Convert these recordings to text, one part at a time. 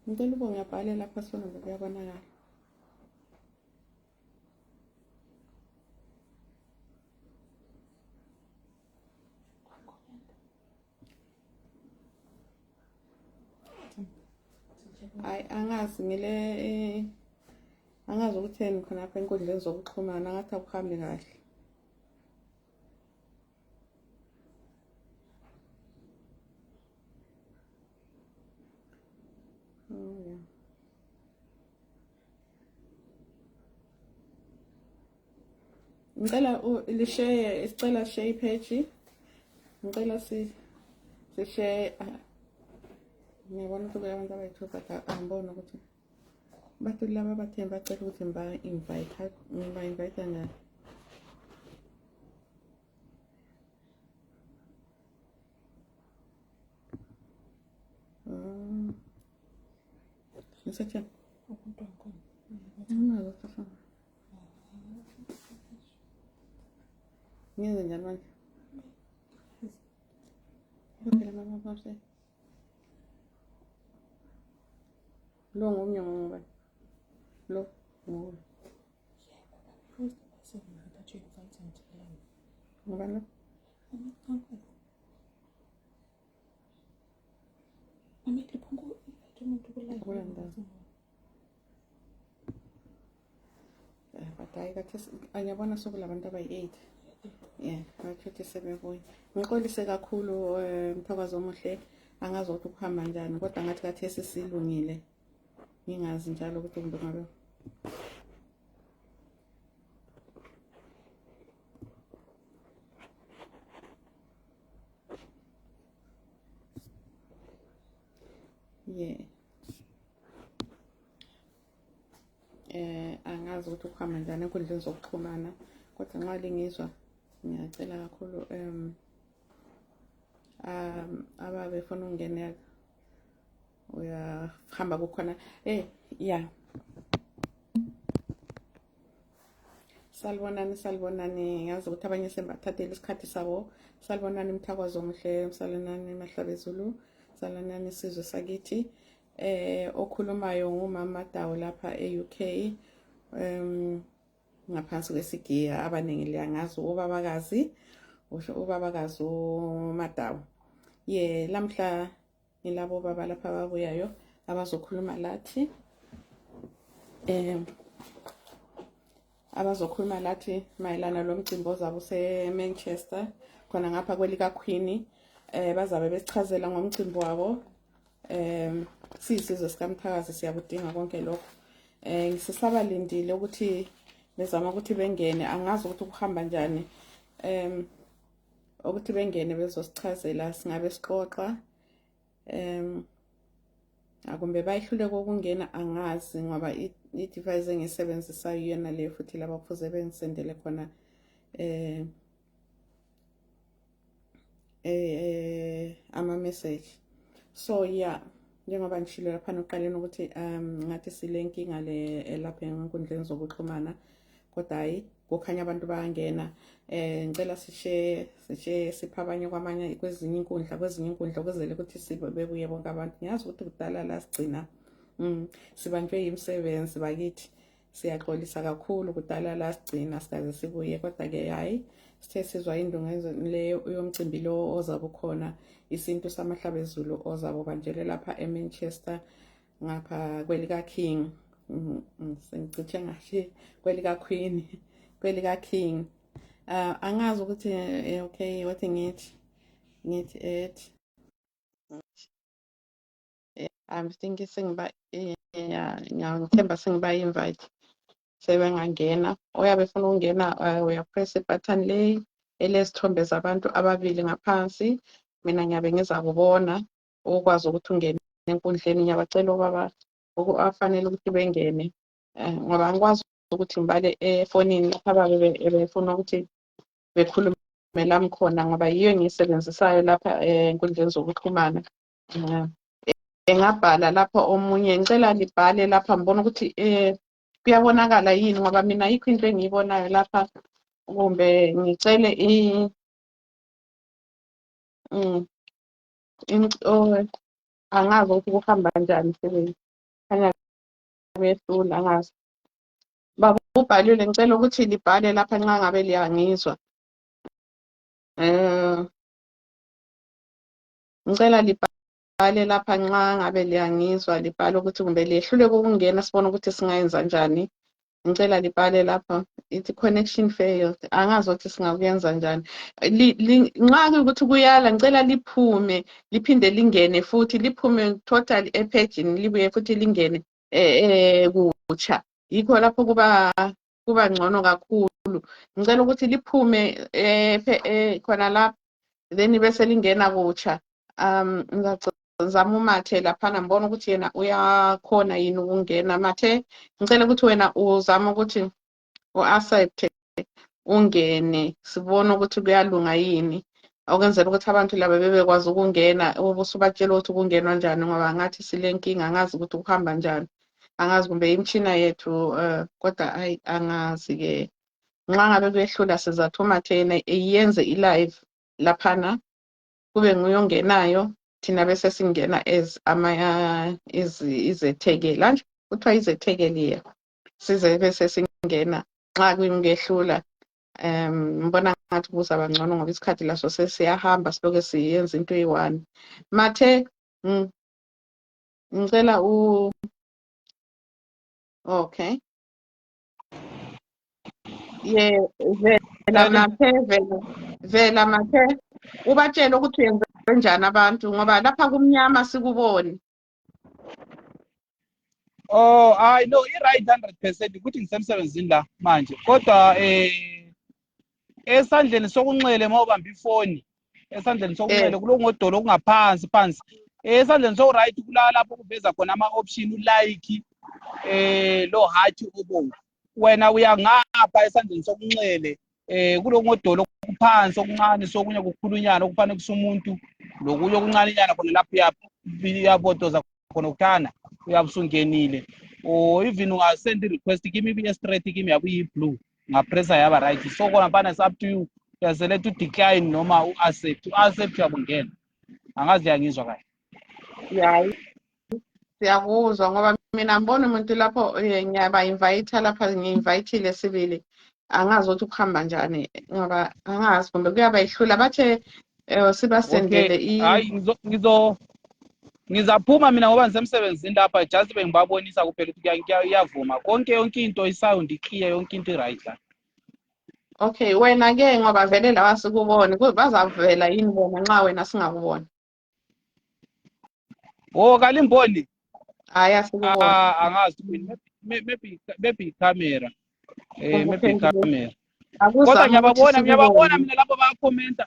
Ngicela ube ngiyabhalela lapha sona kuyabonakala. Hayi angazi angazi ukutheni khona lapha enkundleni zokuxhumana ngathi akuhambi kahle. Ngicela isicela share page. Ngicela share. Ngiyabona ukuthi abantu abayithoba angibona ukuthi bathi laba abathemba bacela ukuthi ngiba-invite njani. Ngisathini? Ngiyenze njani manje? Phela mama mase. Lo ngomnyango ngobani? Lo ngobani? Ngobani lo? But hayi kathesi angiyabona sokulabantu abayi-8. Yeah, bakhethe sebebuya. Ngixolise kakhulu Mthakazo omuhle, angazi ukuthi ukuhamba kanjani kodwa ngathi kathesi silungile. Ngingazi njalo ukuthi kumbe ngabe. Yeah. Angazi ukuthi ukuhamba njani enkundleni zokuxhumana kodwa nxa lingizwa ngiyacela kakhulu ababefuna ukungenela uyahamba kukhona yeah. Salibonani ngazi ukuthi abanye sembathathela isikhathi sabo. Salibonani Mthakazo omuhle, salibonani Mahlabezulu, salibonani Sizwe Sakithi. Okhulumayo ngumama Dawu lapha e-UK. Ngaphansi kwesigiya abaningi liyangazi ubabakazi uMadawu. Lamhla ngilabo baba lapha ababuyayo abazokhuluma lathi mayelana lomcimbi ozabe use-Manchester khona ngapha kwelika Queen. Bazabe besichazela ngomcimbi wabo. Siyisizwe sikaMthakazi siyakudinga konke lokho. Ngisisabalindile ukuthi bezama ukuthi bengene, angazi ukuthi kuhamba njani. Ukuthi bengene bezosichazela singabe sixoxa. Akumbe bayihluleke ukungena angazi ngoba i-device engisebenzisayo iyona le futhi laba kufuze bengisendele khona ama message. So yeah, njengoba ngishilo lapha noqaleni ukuthi ngathi silenkinga le lapha enkundleni zokuxhumana kodwa hayi kukhanya abantu bayangena. Ngicela siphabanye kwamanye kwezinye inkundla ukwenzele ukuthi bebuye bonke abantu. Ngiyazi ukuthi kudala la sigcina sibanjwe yimisebenzi bakithi. Siyaxolisa kakhulu kudala la sigcina sikaze sibuye kodwa ke hayi sithe sizwa indungu leyo yomcimbi lo ozabe khona isintu samahlabezulu ozabe banjele lapha eManchester ngapha kwelika King. Sengicishe ngasho kwelika Queen, kwelika King. Angazi ukuthi okay what ngithi I'm thinking sengiba ngiyangithemba sengiba invite sebengangena. Oyabe ufuna ukungena uyapress button le elezithombe zabantu ababili ngaphansi. Mina ngiyabe ngizakubona ukwazi ukuthi ungene enkundleni. Ngiyabacela ubaba afanele ukuthi bengene ngoba ngikwazi ukuthi ngibale efonini lapha ababe befuna ukuthi bekhulume lami khona ngoba yiyo engiyisebenzisayo lapha enkundleni zokuxhumana. Engabhala lapha omunye ngicela libhale lapha ngibona ukuthi kuyabonakala yini ngoba mina ayikho into engiyibonayo lapha. Kumbe ngicele angazi ukuthi kuhamba kanjani sebenzi. khanya behlula angazi. Baba ubhalile ngicela ukuthi libhale lapha nxa ngabe liyangizwa. Ngicela libhale lapha nxa ngabe liyangizwa, libhale ukuthi kumbe liyehluleka ukungena sibone ukuthi singayenza njani. Ngicela libhale lapha ithi connection failed. Angazi ukuthi singakuyenza njani. Nxa kuyukuthi kuyala ngicela liphume liphinde lingene futhi liphume total epagini libuye futhi lingene kutsha. Yikho lapho kuba ngcono kakhulu. Ngicela ukuthi liphume khona lapha then bese lingena kutsha. Ngizama uMathe laphana ngibona ukuthi yena uyakhona yini ukungena. Mathe ngicela ukuthi wena uzama ukuthi u-accept ungene sibone ukuthi kuyalunga yini okwenzela ukuthi abantu laba bebekwazi ukungena ubusubatshela ukuthi kungenwa njani ngoba ngathi sile nkinga angazi ukuthi kuhamba njani. Angazi kumbe imtshina yethu kodwa ayi angazi ke nxa ngabe kuyehlula sizathu uMathe yena eyenze i-live laphana kube nguye ongenayo thina bese singena as izethekeli nje kuthiwa izethekeli ya size bese singena nxa kuyingehlula mbona ngathi kuzaba ngcono ngoba isikhathi laso sesiyahamba siloke siyenza into eyi-one. Mathe ngicela okay vela Mathe ubatshele ukuthi uyenze njani abantu ngoba lapha kumnyama sikuboni. Oh, I know i-right 100% ukuthi ngisemsebenzini la manje kodwa esandleni sokunxele mawubamba ifoni esandleni sokunxele kulongodolo okungaphansi phansi esandleni so-right kulala lapho kuveza khona ama-option ulike lo heart obomvu wena uyangapha esandleni sokunxele kulongodolo okuphansi okuncane sokunye kukhulunyana okufanele kusumuntu lokunye okuncane khona lapho uyabotoza khona ukuthana uyabe usungenile or even ungasend i-request kimi ibe-straight kimi yabe iyi-blue ngapressa yaba right so kona mpana it's up to you uyaselect u-decline noma u-accept uyabungena angazi liyangizwa kahle ya siyakuzwa ngoba mina ngibona umuntu lapho ngiyaba-invite lapha ngi-invitile sibili angazi ukuthi kuhamba njani ngoba angazi kumbe kuyaba yihlula bathe sibasendele hayi ngizaphuma mina ngoba ngisemsebenzini lapha just bengibabonisa kuphela ukuthi iyavuma yonke into isound clear yonke into i-right la. Okay wena-ke ngoba vele lawa sikuboni bazavela yini bona nxa wena singakuboni? Kalimboni? Hayi asikuboni. Angazi maybe camera maybe camera kodwa ngiyababona mina lapho bayakhomenta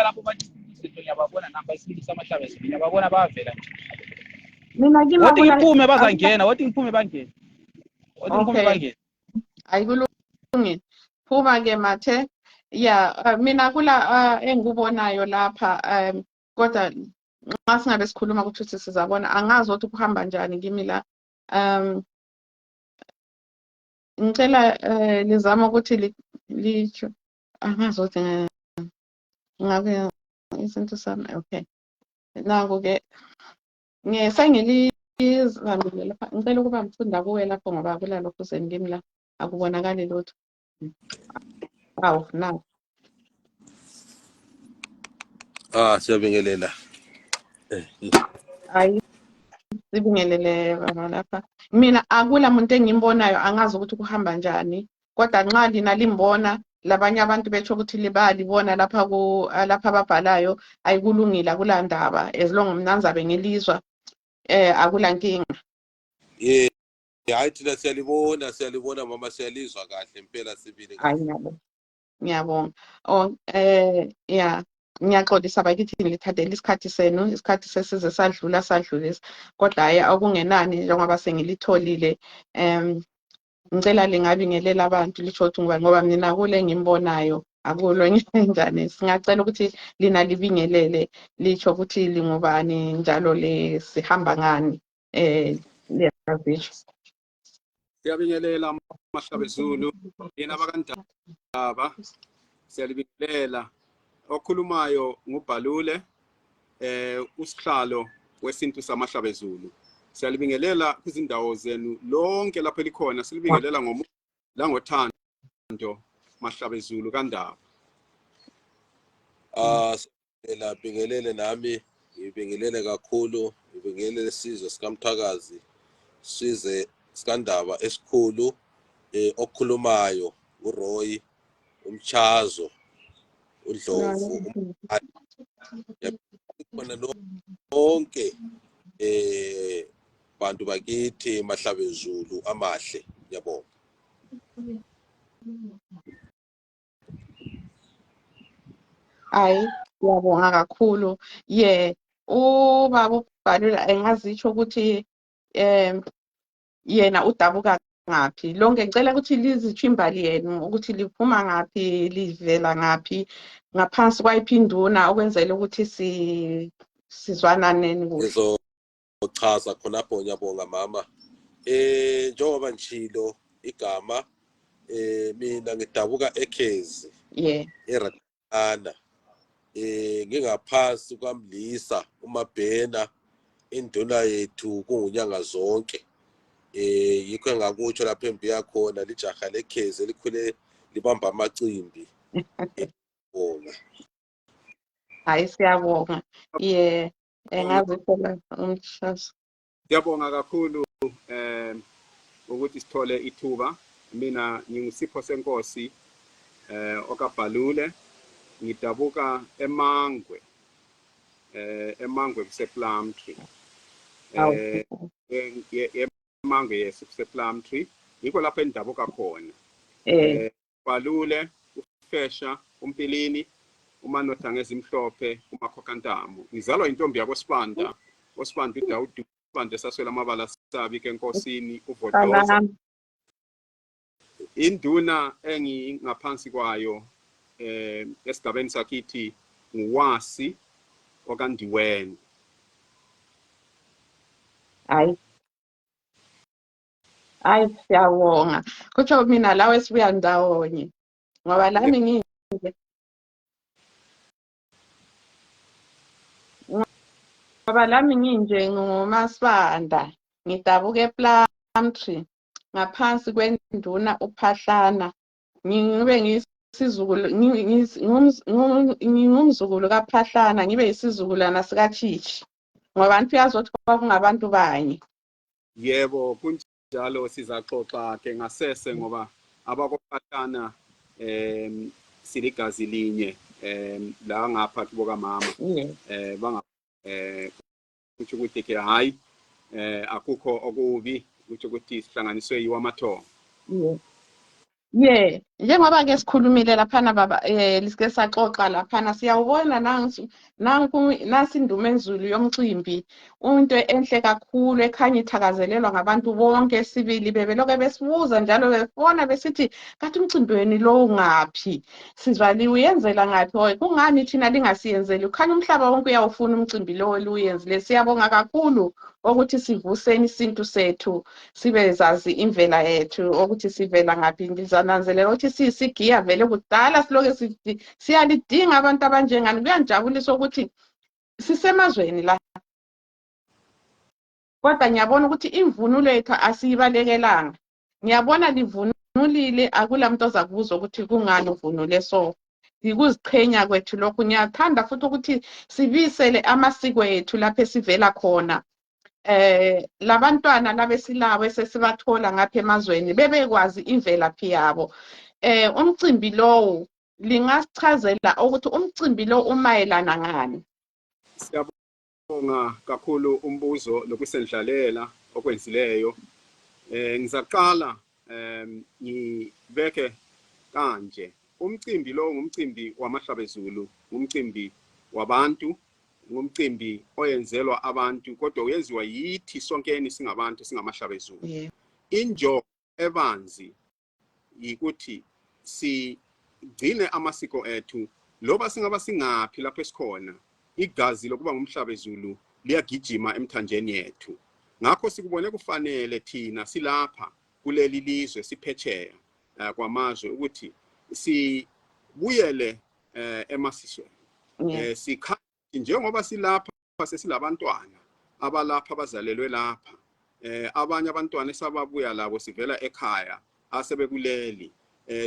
lapho bathi ngiyababona namba isibili samahlaba esibili ngiyababona bayavela nje wathi ngiphume bazangena wathi ngiphume bangena wathi ngiphume bangena ayikulungile phuma-ke Mathe ya mina kula engikubonayo lapha kodwa nxa singabe sikhuluma ukuthi sizabona angazi ukuthi kuhamba njani kimi la ngicela lizama ukuthi litsho angazi ukuthi ngabe izinto sami okay naku-ke sengilizamile lapha ngicela ukuba ngifunda kuwe lapho ngoba kulalokhu sengimi la akubonakali lutho awu naku siyabingelela hayi sibingelele baba lapha mina akula muntu engimbonayo angazi ukuthi kuhamba njani kodwa nxa lina limbona labanye abantu bethu ukuthi libalibona lapha lapha ababhalayo ayikulungile akulandaba as long mina ngizabe ngilizwa akula nkinga hayi thina siyalibona mama siyalizwa kahle impela sibili ngiyabonga ya ngiyaxolisa bakithi ngilithathele isikhathi senu isikhathi sesize sadlulisa kodwa hayi akungenani njengoba sengilitholile ngicela lingabingelela abantu lisho ukuthi ngoba mina kule ngimbonayo akulo njani singacela ukuthi lina libingelele lisho ukuthi lingubani njalo sihamba ngani liyazisho siyabingelela Mahlaba Zulu yena bakandaba siyalibingelela okhulumayo ngubhalule usihlalo wesintu samahlabezulu. Siyalibingelela kwizindawo zenu lonke lapho likhona, silibingelela ngomoya langothando mahlabezulu kaNdaba. Bingelele nami, ngibingelele kakhulu, ngibingelele isizwe sikaMthakazi, sizwe sikaNdaba esikhulu, okhulumayo uRoy, uMchazo, uDlovu, khona lonke bantu bakithi mahlabezulu amahle, yabonga. Hayi, ngiyabonga kakhulu. Ubaba uBhalula engazitsho ukuthi yena udabuka ngaphi. Lonke ngicela ukuthi lizitsho imbali yenu ukuthi liphuma ngaphi, livela ngaphi, ngaphansi kwayiphi induna okwenzela ukuthi sizwananeni kuhle. Ngizochaza khonapho, ngiyabonga mama. Njengoba nchilo igama, mina ngidabuka eKhezi, eRatana. Ngingaphansi kwaMlisa uMabhena, induna yethu kungunyanga zonke. Yikho engakutsho lapho embi yakhona lijaha leKhezi likhule libamba amacimbi. Bonga. Hayi, siyabonga. Engazithola umshazi. Siyabonga kakhulu ukuthi sithole ithuba. Mina ngingusipho senkosi okaBhalule, ngidabuka eMangwe kusePlumtree. EMangwe kusePlumtree, yikho lapho endabuka khona. Bhalule, uFesha, uMpilini, uManotha ngezimhlophe, uMakhokantamo. Ngizalwa intombi yakoSibanda, oSibanda uDawudi, uSibanda esaswela amabala sabi kenkosini uVodoza. Induna engingaphansi kwayo esigabeni sakithi nguWasi okaNdiweni. Hayi, siyabonga. Kutsho mina lawe sibuya ndawonye ngoba lami nginje nguMasibanda, ngidabuka ePlumtree ngaphansi kwenduna uPhahlana. Ngibe ngisizukulu, ngingumzukulu kaPhahlana, ngibe yisizukulwana sikaTshitshi ngoba abantu uyazothi kwakungabantu banye. Yebo, kunjalo sizaxoxa ke ngasese ngoba abakoPhahlana siligazi linye la ngapha kiboka mama. Banga kuthi ukuthi ke hayi akukho okubi, kuthi ukuthi sihlanganiswe yiwamathongo. Njengoba ke sikhulumile laphana baba, lisike saxoxa laphana, siyawubona nasi indumo enzulu yomcimbi, into enhle kakhulu ekhanya ithakazelelwa ngabantu bonke sibili. Bebeloke besibuza njalo befona besithi kathi umcimbi wenu lo ngaphi, sizwa liwuyenzela ngaphi, kungani thina lingasiyenzeli? Ukhanya umhlaba wonke uyawufuna umcimbi lo liwuyenzile. Siyabonga kakhulu ukuthi sivuseni isintu sethu, sibezazi imvela yethu ukuthi sivela ngaphi. Ngizananzelela ukuthi siyisigiya vele kudala siloke siyalidinga abantu abanjengani. Kuyanjabulisa ukuthi sisemazweni la, kodwa ngiyabona ukuthi imvunulo yethu asiyibalekelanga. Ngiyabona livunulile, akula muntu ozakubuza ukuthi kungani uvunule so. Ukuziqhenya kwethu lokhu. Ngiyathanda futhi ukuthi sibisele amasiko ethu lapho esivela khona. Labantwana labesilabo esesibathola ngapha emazweni bebekwazi imvelaphi yabo. Umcimbi lowo lingasichazela ukuthi umcimbi lo umayelana ngani? Siyabonga kakhulu umbuzo lokusendlalela okwenzileyo. Ngizaqala ngibeke kanje. Umcimbi lo ngumcimbi wamahlabezulu, ngumcimbi wabantu, ngumcimbi oyenzelwa abantu, kodwa uyenziwa yithi sonkeni singabantu singamahlabezulu. Injongo ebanzi yikuthi sigcine amasiko ethu loba singaba singaphi lapho esikhona. Igazi lokuba ngumhlabezulu liyagijima emthanjeni yethu. Ngakho sikubone kufanele thina silapha kuleli lizwe siphetsheya kwamazwe ukuthi sibuyele emasisweni. Njengoba silapha sesilabantwana abalapha abazalelwe lapha abanye abantwana esababuya labo sivela ekhaya asebekuleli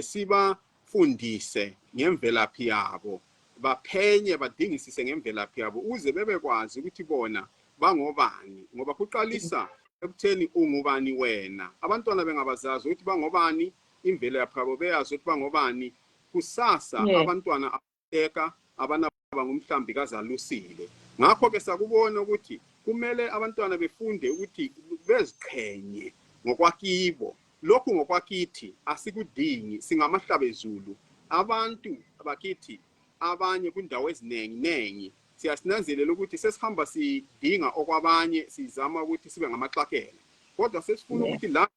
sibafundise ngemvelaphi yabo baphenye badingisise ngemvelaphi yabo uze bebekwazi ukuthi bona bangobani ngoba kuqalisa ekutheni ungubani wena abantwana bengabazazi ukuthi bangobani imvelaphi yabo beyazi ukuthi bangobani kusasa abantwana abeka abanaba ngumhlambi kazalusile ngakho ke sakubona ukuthi kumele abantwana befunde ukuthi beziqhenye ngokwakibo lokhu ngokwakithi asikudingi singamahlabezulu abantu abakithi abanye kundawo ezinengi siyasinanzelela ukuthi sesihamba sidinga okwabanye sizama ukuthi sibe ngamaxakela kodwa sesifuna ukuthi la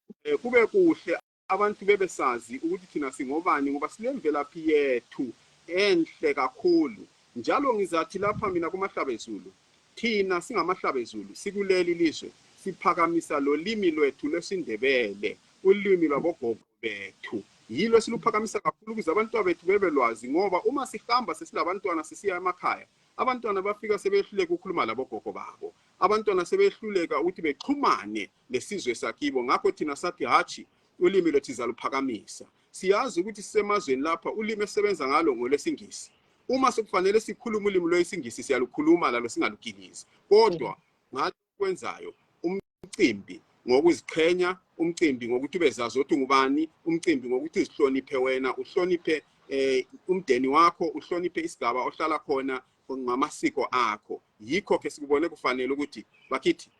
kube kuhle abantu bebesazi ukuthi thina singobani ngoba silemvelaphi yethu enhle kakhulu njalo ngizathi lapha mina kumahlabezulu thina singamahlabezulu sikuleli lizwe siphakamisa lo limi lwethu lwesindebele ulimi lwabogogo bethu yilo siluphakamisa kakhulu ukuze abantwana bethu bebelwazi ngoba uma sihamba sesilabantwana sisiya emakhaya abantwana bafika sebehluleka ukukhuluma labogogo babo abantwana sebehluleka ukuthi bexhumane lesizwe sakibo ngakho thina sathi hachi ulimi lwethu zaluphakamisa siyazi ukuthi sisemazweni lapha ulimi esebenza ngalo ngolesingisi uma sekufanele sikhuluma ulimi lwesingisi siyalukhuluma lalo singalugilizi kodwa ngakwenzayo umcimbi ngokuziqhenya umcimbi ngokuthi ubezazi ukuthi ungubani umcimbi ngokuthi sihloniphe wena uhloniphe umndeni wakho uhloniphe isigaba ohlala khona ngamasiko akho yikho ke sikubone kufanele ukuthi bakithi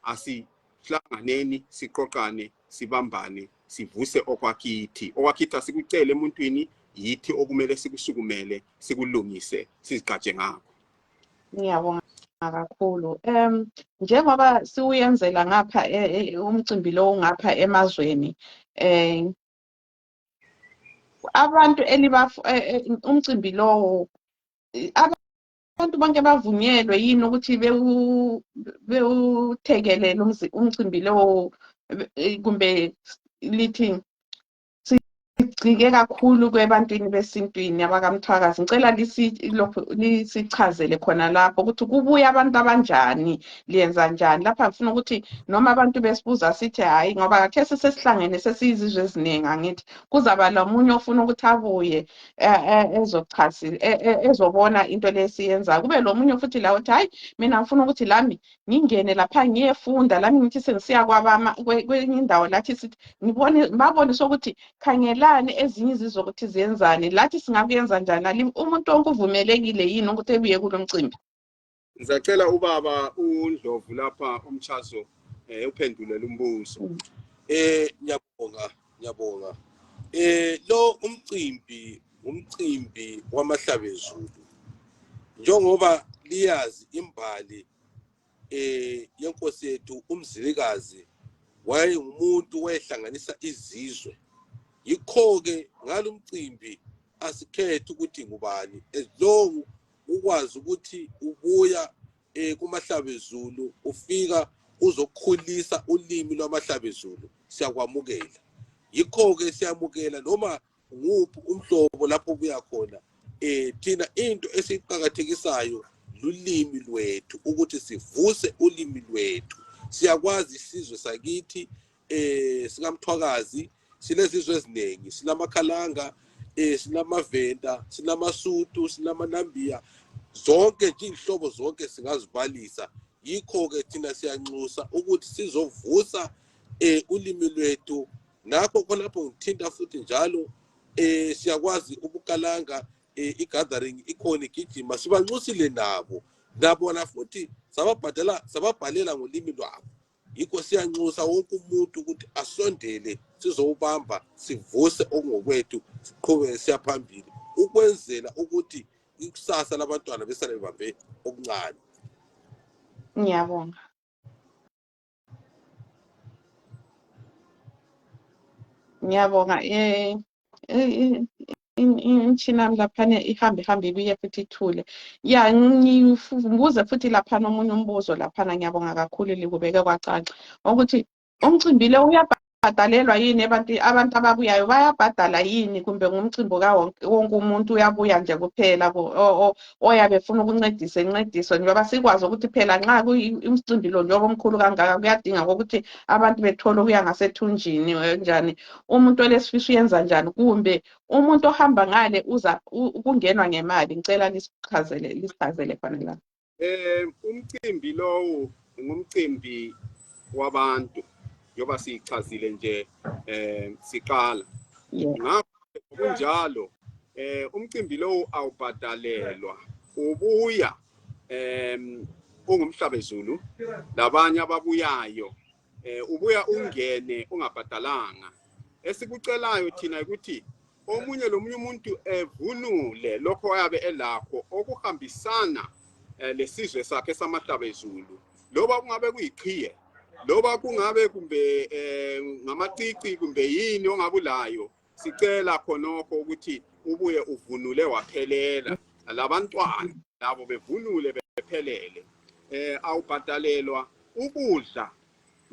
asihlanganeni siqoqane sibambane sivuse okwakithi asikucele emuntwini yithi okumele sikusukumele sikulungise sizigcaje ngakho ngiyabonga kakhulu njengoba siuyenzela ngapha umcimbi lo ngapha emazweni abantu umcimbi lo abantu bonke bavunyelwe yini ukuthi bewuthekelele umcimbi lo kumbe lithi sigcike kakhulu kwebantwini besintwini abakamthwakazi ngicela lisichazele khona lapho ukuthi kubuya abantu abanjani liyenza njani lapha ngifuna ukuthi noma abantu besibuza sithi hayi ngoba kathesi sesihlangene sesiyizizwe eziningi angithi kuzaba lomunye ofuna ukuthi abuye ezochazisa ezobona into lesiyenza kube lomunye futhi la uthi hayi mina ngifuna ukuthi lami ngingene lapha ngiyefunda lami ngithi sengisiya kwenye indawo lathi sithi babonise ukuthi khangelani ezinye izizwe ukuthi ziyenzani lathi singakuyenza njani umuntu wonke uvumelekile yini ukuthi ebuye kulo mcimbi ngizacela ubaba uNdlovu lapha umchazo uphendulela umbuzo ngiyabonga lo umcimbi wamahlabezulu njengoba liyazi imbali yenkosi yethu umzilikazi wayengumuntu wayehlanganisa izizwe yikho-ke ngalo mcimbi asikhethe ukuthi ngubani as long ukwazi ukuthi ubuya kumahlabezulu ufika uzokhulisa ulimi lwamahlabezulu siyakwamukela yikho-ke siyamukela noma nguphi umhlobo lapho ubuya khona thina into esiqhakathekisayo lulimi lwethu ukuthi sivuse ulimi lwethu siyakwazi isizwe sakithi sikamthwakazi silezizwe eziningi sinamakhalanga sinamavenda sinamasutu sinamanambiya zonke nje inhlobo zonke singazibalisa yikho-ke thina siyanxusa ukuthi sizovusa ulimi lwethu nakho khonapho ngithinta futhi njalo siyakwazi ukukalanga igathering ikhona igijima sibanxusile nabo futhi sababhalela ngolimi lwabo yikho siyanxusa wonke umuntu ukuthi asondele sizowubamba sivuse okungokwethu siqhubeke siya phambili ukwenzela ukuthi ikusasa labantwana besale bebambe okuncane ngiyabonga imtshina laphana ihambe ibuye futhi ithule ya ngibuze futhi laphana omunye umbuzo laphana ngiyabonga kakhulu likubeke kwacaca ukuthi umcimbi lo uyabhadalelwa yini abantu ababuyayo bayabhadala yini kumbe ngumcimbi wonke umuntu uyabuya nje kuphela oyabe efuna ukuncediswe njengoba sikwazi ukuthi phela nxa umcimbi lo njengoba omkhulu kangaka kuyadinga ukuthi abantu bethole ukuya ngasethunjini njani umuntu olesifiso uyenza njani kumbe umuntu ohamba ngale uza ukungenwa ngemali ngicela lisichazele khona la. Umcimbi lowo ngumcimbi wabantu yoba sichazile nje siqala ngakho kunjalo umcimbi lowo awubhadalelwa ubuya ungumhlabezulu labanye ababuyayo ubuya ungene ungabhadalanga esikucelayo thina ukuthi omunye lomunye umuntu evunule lokho ayabe elakho okuhambisana lesizwe sakhe samahlabezulu loba kungabe kuyiqhiye loba kungabe kumbe ngamacici kumbe yini ongabulayo sicela khonokho ukuthi ubuye uvunule waphelela labantwana labo bevunule bephelele awubhadalelwa ukudla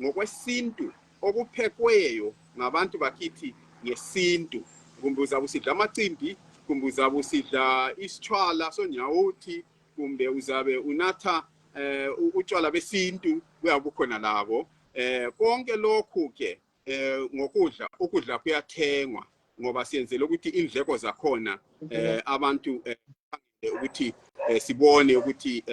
ngokwesintu okuphekweyo ngabantu bakithi ngesintu kumbe uzabe usidla amacimbi kumbe uzabe usidla isitshwala sonyawuthi kumbe uzabe unatha utshwala besintu kuyabukhona labo konke lokhu ke ukudla kuyathengwa ngoba siyenzele ukuthi indleko zakhona abantu ukuthi sibone ukuthi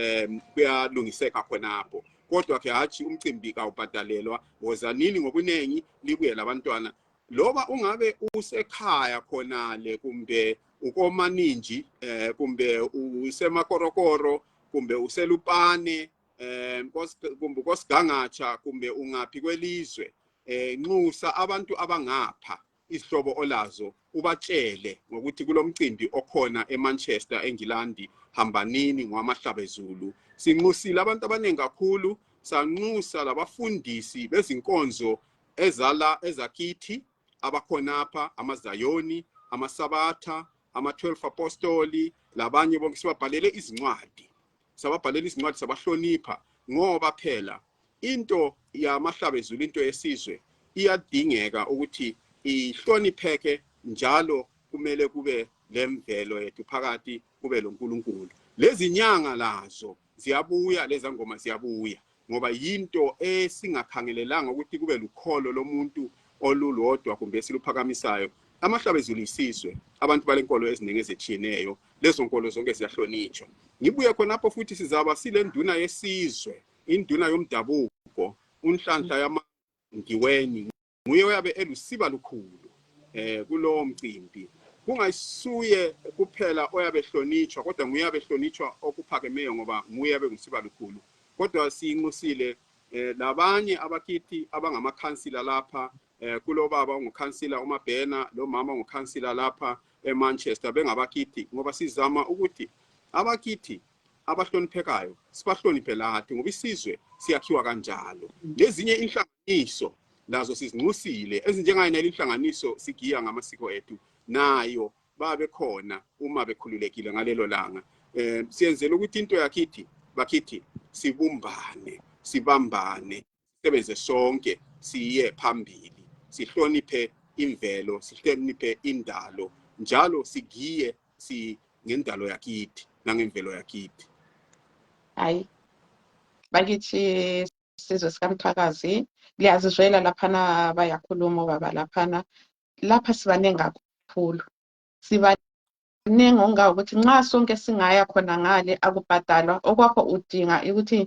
kuyalungiseka khonapho kodwa ke hathi umcimbi kawubhadalelwa wozanini ngobunengi libuye labantwana loba ungabe usekhaya khonale kumbe ukomaninji kumbe usemakorokoro kumbe uselupane kumbe kosigangatsha kumbe ungaphi kwelizwe nxusa abantu abangapha isihlobo olazo ubatshele ngokuthi kulomcimbi okhona eManchester eNgilandi hambanini ngwamahlabezulu sinxusile abantu abanengi kakhulu sanxusa labafundisi bezinkonzo ezakithi abakhonapha amazayoni amasabatha ama-12 apostoli labanye bonke sibabhalele izincwadi sabahlonipha ngoba phela into yamahlabezulu into yesizwe iyadingeka ukuthi ihlonipheke njalo kumele kube lemvelo yethu phakathi kube loNkulunkulu lezi nyanga lazo ziyabuya leza ngoma ziyabuya ngoba yinto esingakhangelelanga ukuthi kube lukholo lomuntu olulodwa kumbe esiluphakamisayo amahlabezulu isizwe abantu balenkolo eziningi ezitshiyeneyo lezo nkolo zonke ziyahlonitshwa ngibuye khonapho futhi sizaba silenduna yesizwe induna yomdabuko unhlanhla yamandiweni nguye oyabe elusiba lukhulu kulowo mcimbi kungayisuye kuphela oyabe ehlonitshwa kodwa nguye oyabe ehlonitshwa okuphakemeyo ngoba nguye oyabe ngusiba lukhulu kodwa sinxusile labanye abakithi abangamakhansila lapha kulobaba ongukhansila uMabhena lo mama ongukhansila lapha eManchester bengabakithi ngoba sizama ukuthi abakithi abahloniphekayo sibahloniphe lathi ngoba isizwe siyakhiwa kanjalo lezinye inhlanganiso lazo sizinxusile ezinjengayina inhlanganiso sigiya ngamasiko ethu nayo babe khona uma bekhululekile ngalelo langa siyenzela ukuthi into yakithi bakithi sibumbane sibambane sisebenze sonke siye phambili sihloniphe imvelo sihloniphe indalo njalo sigiye ngendalo yakithi nangemvelo yakithi hayi bakithi sizwe sikaMthakazi liyazizwela laphana bayakhuluma baba lapha sibanengi kakhulu sibanengi ongakuthi nxa sonke singaya khona ngale akubhadalwa okwakho udinga ukuthi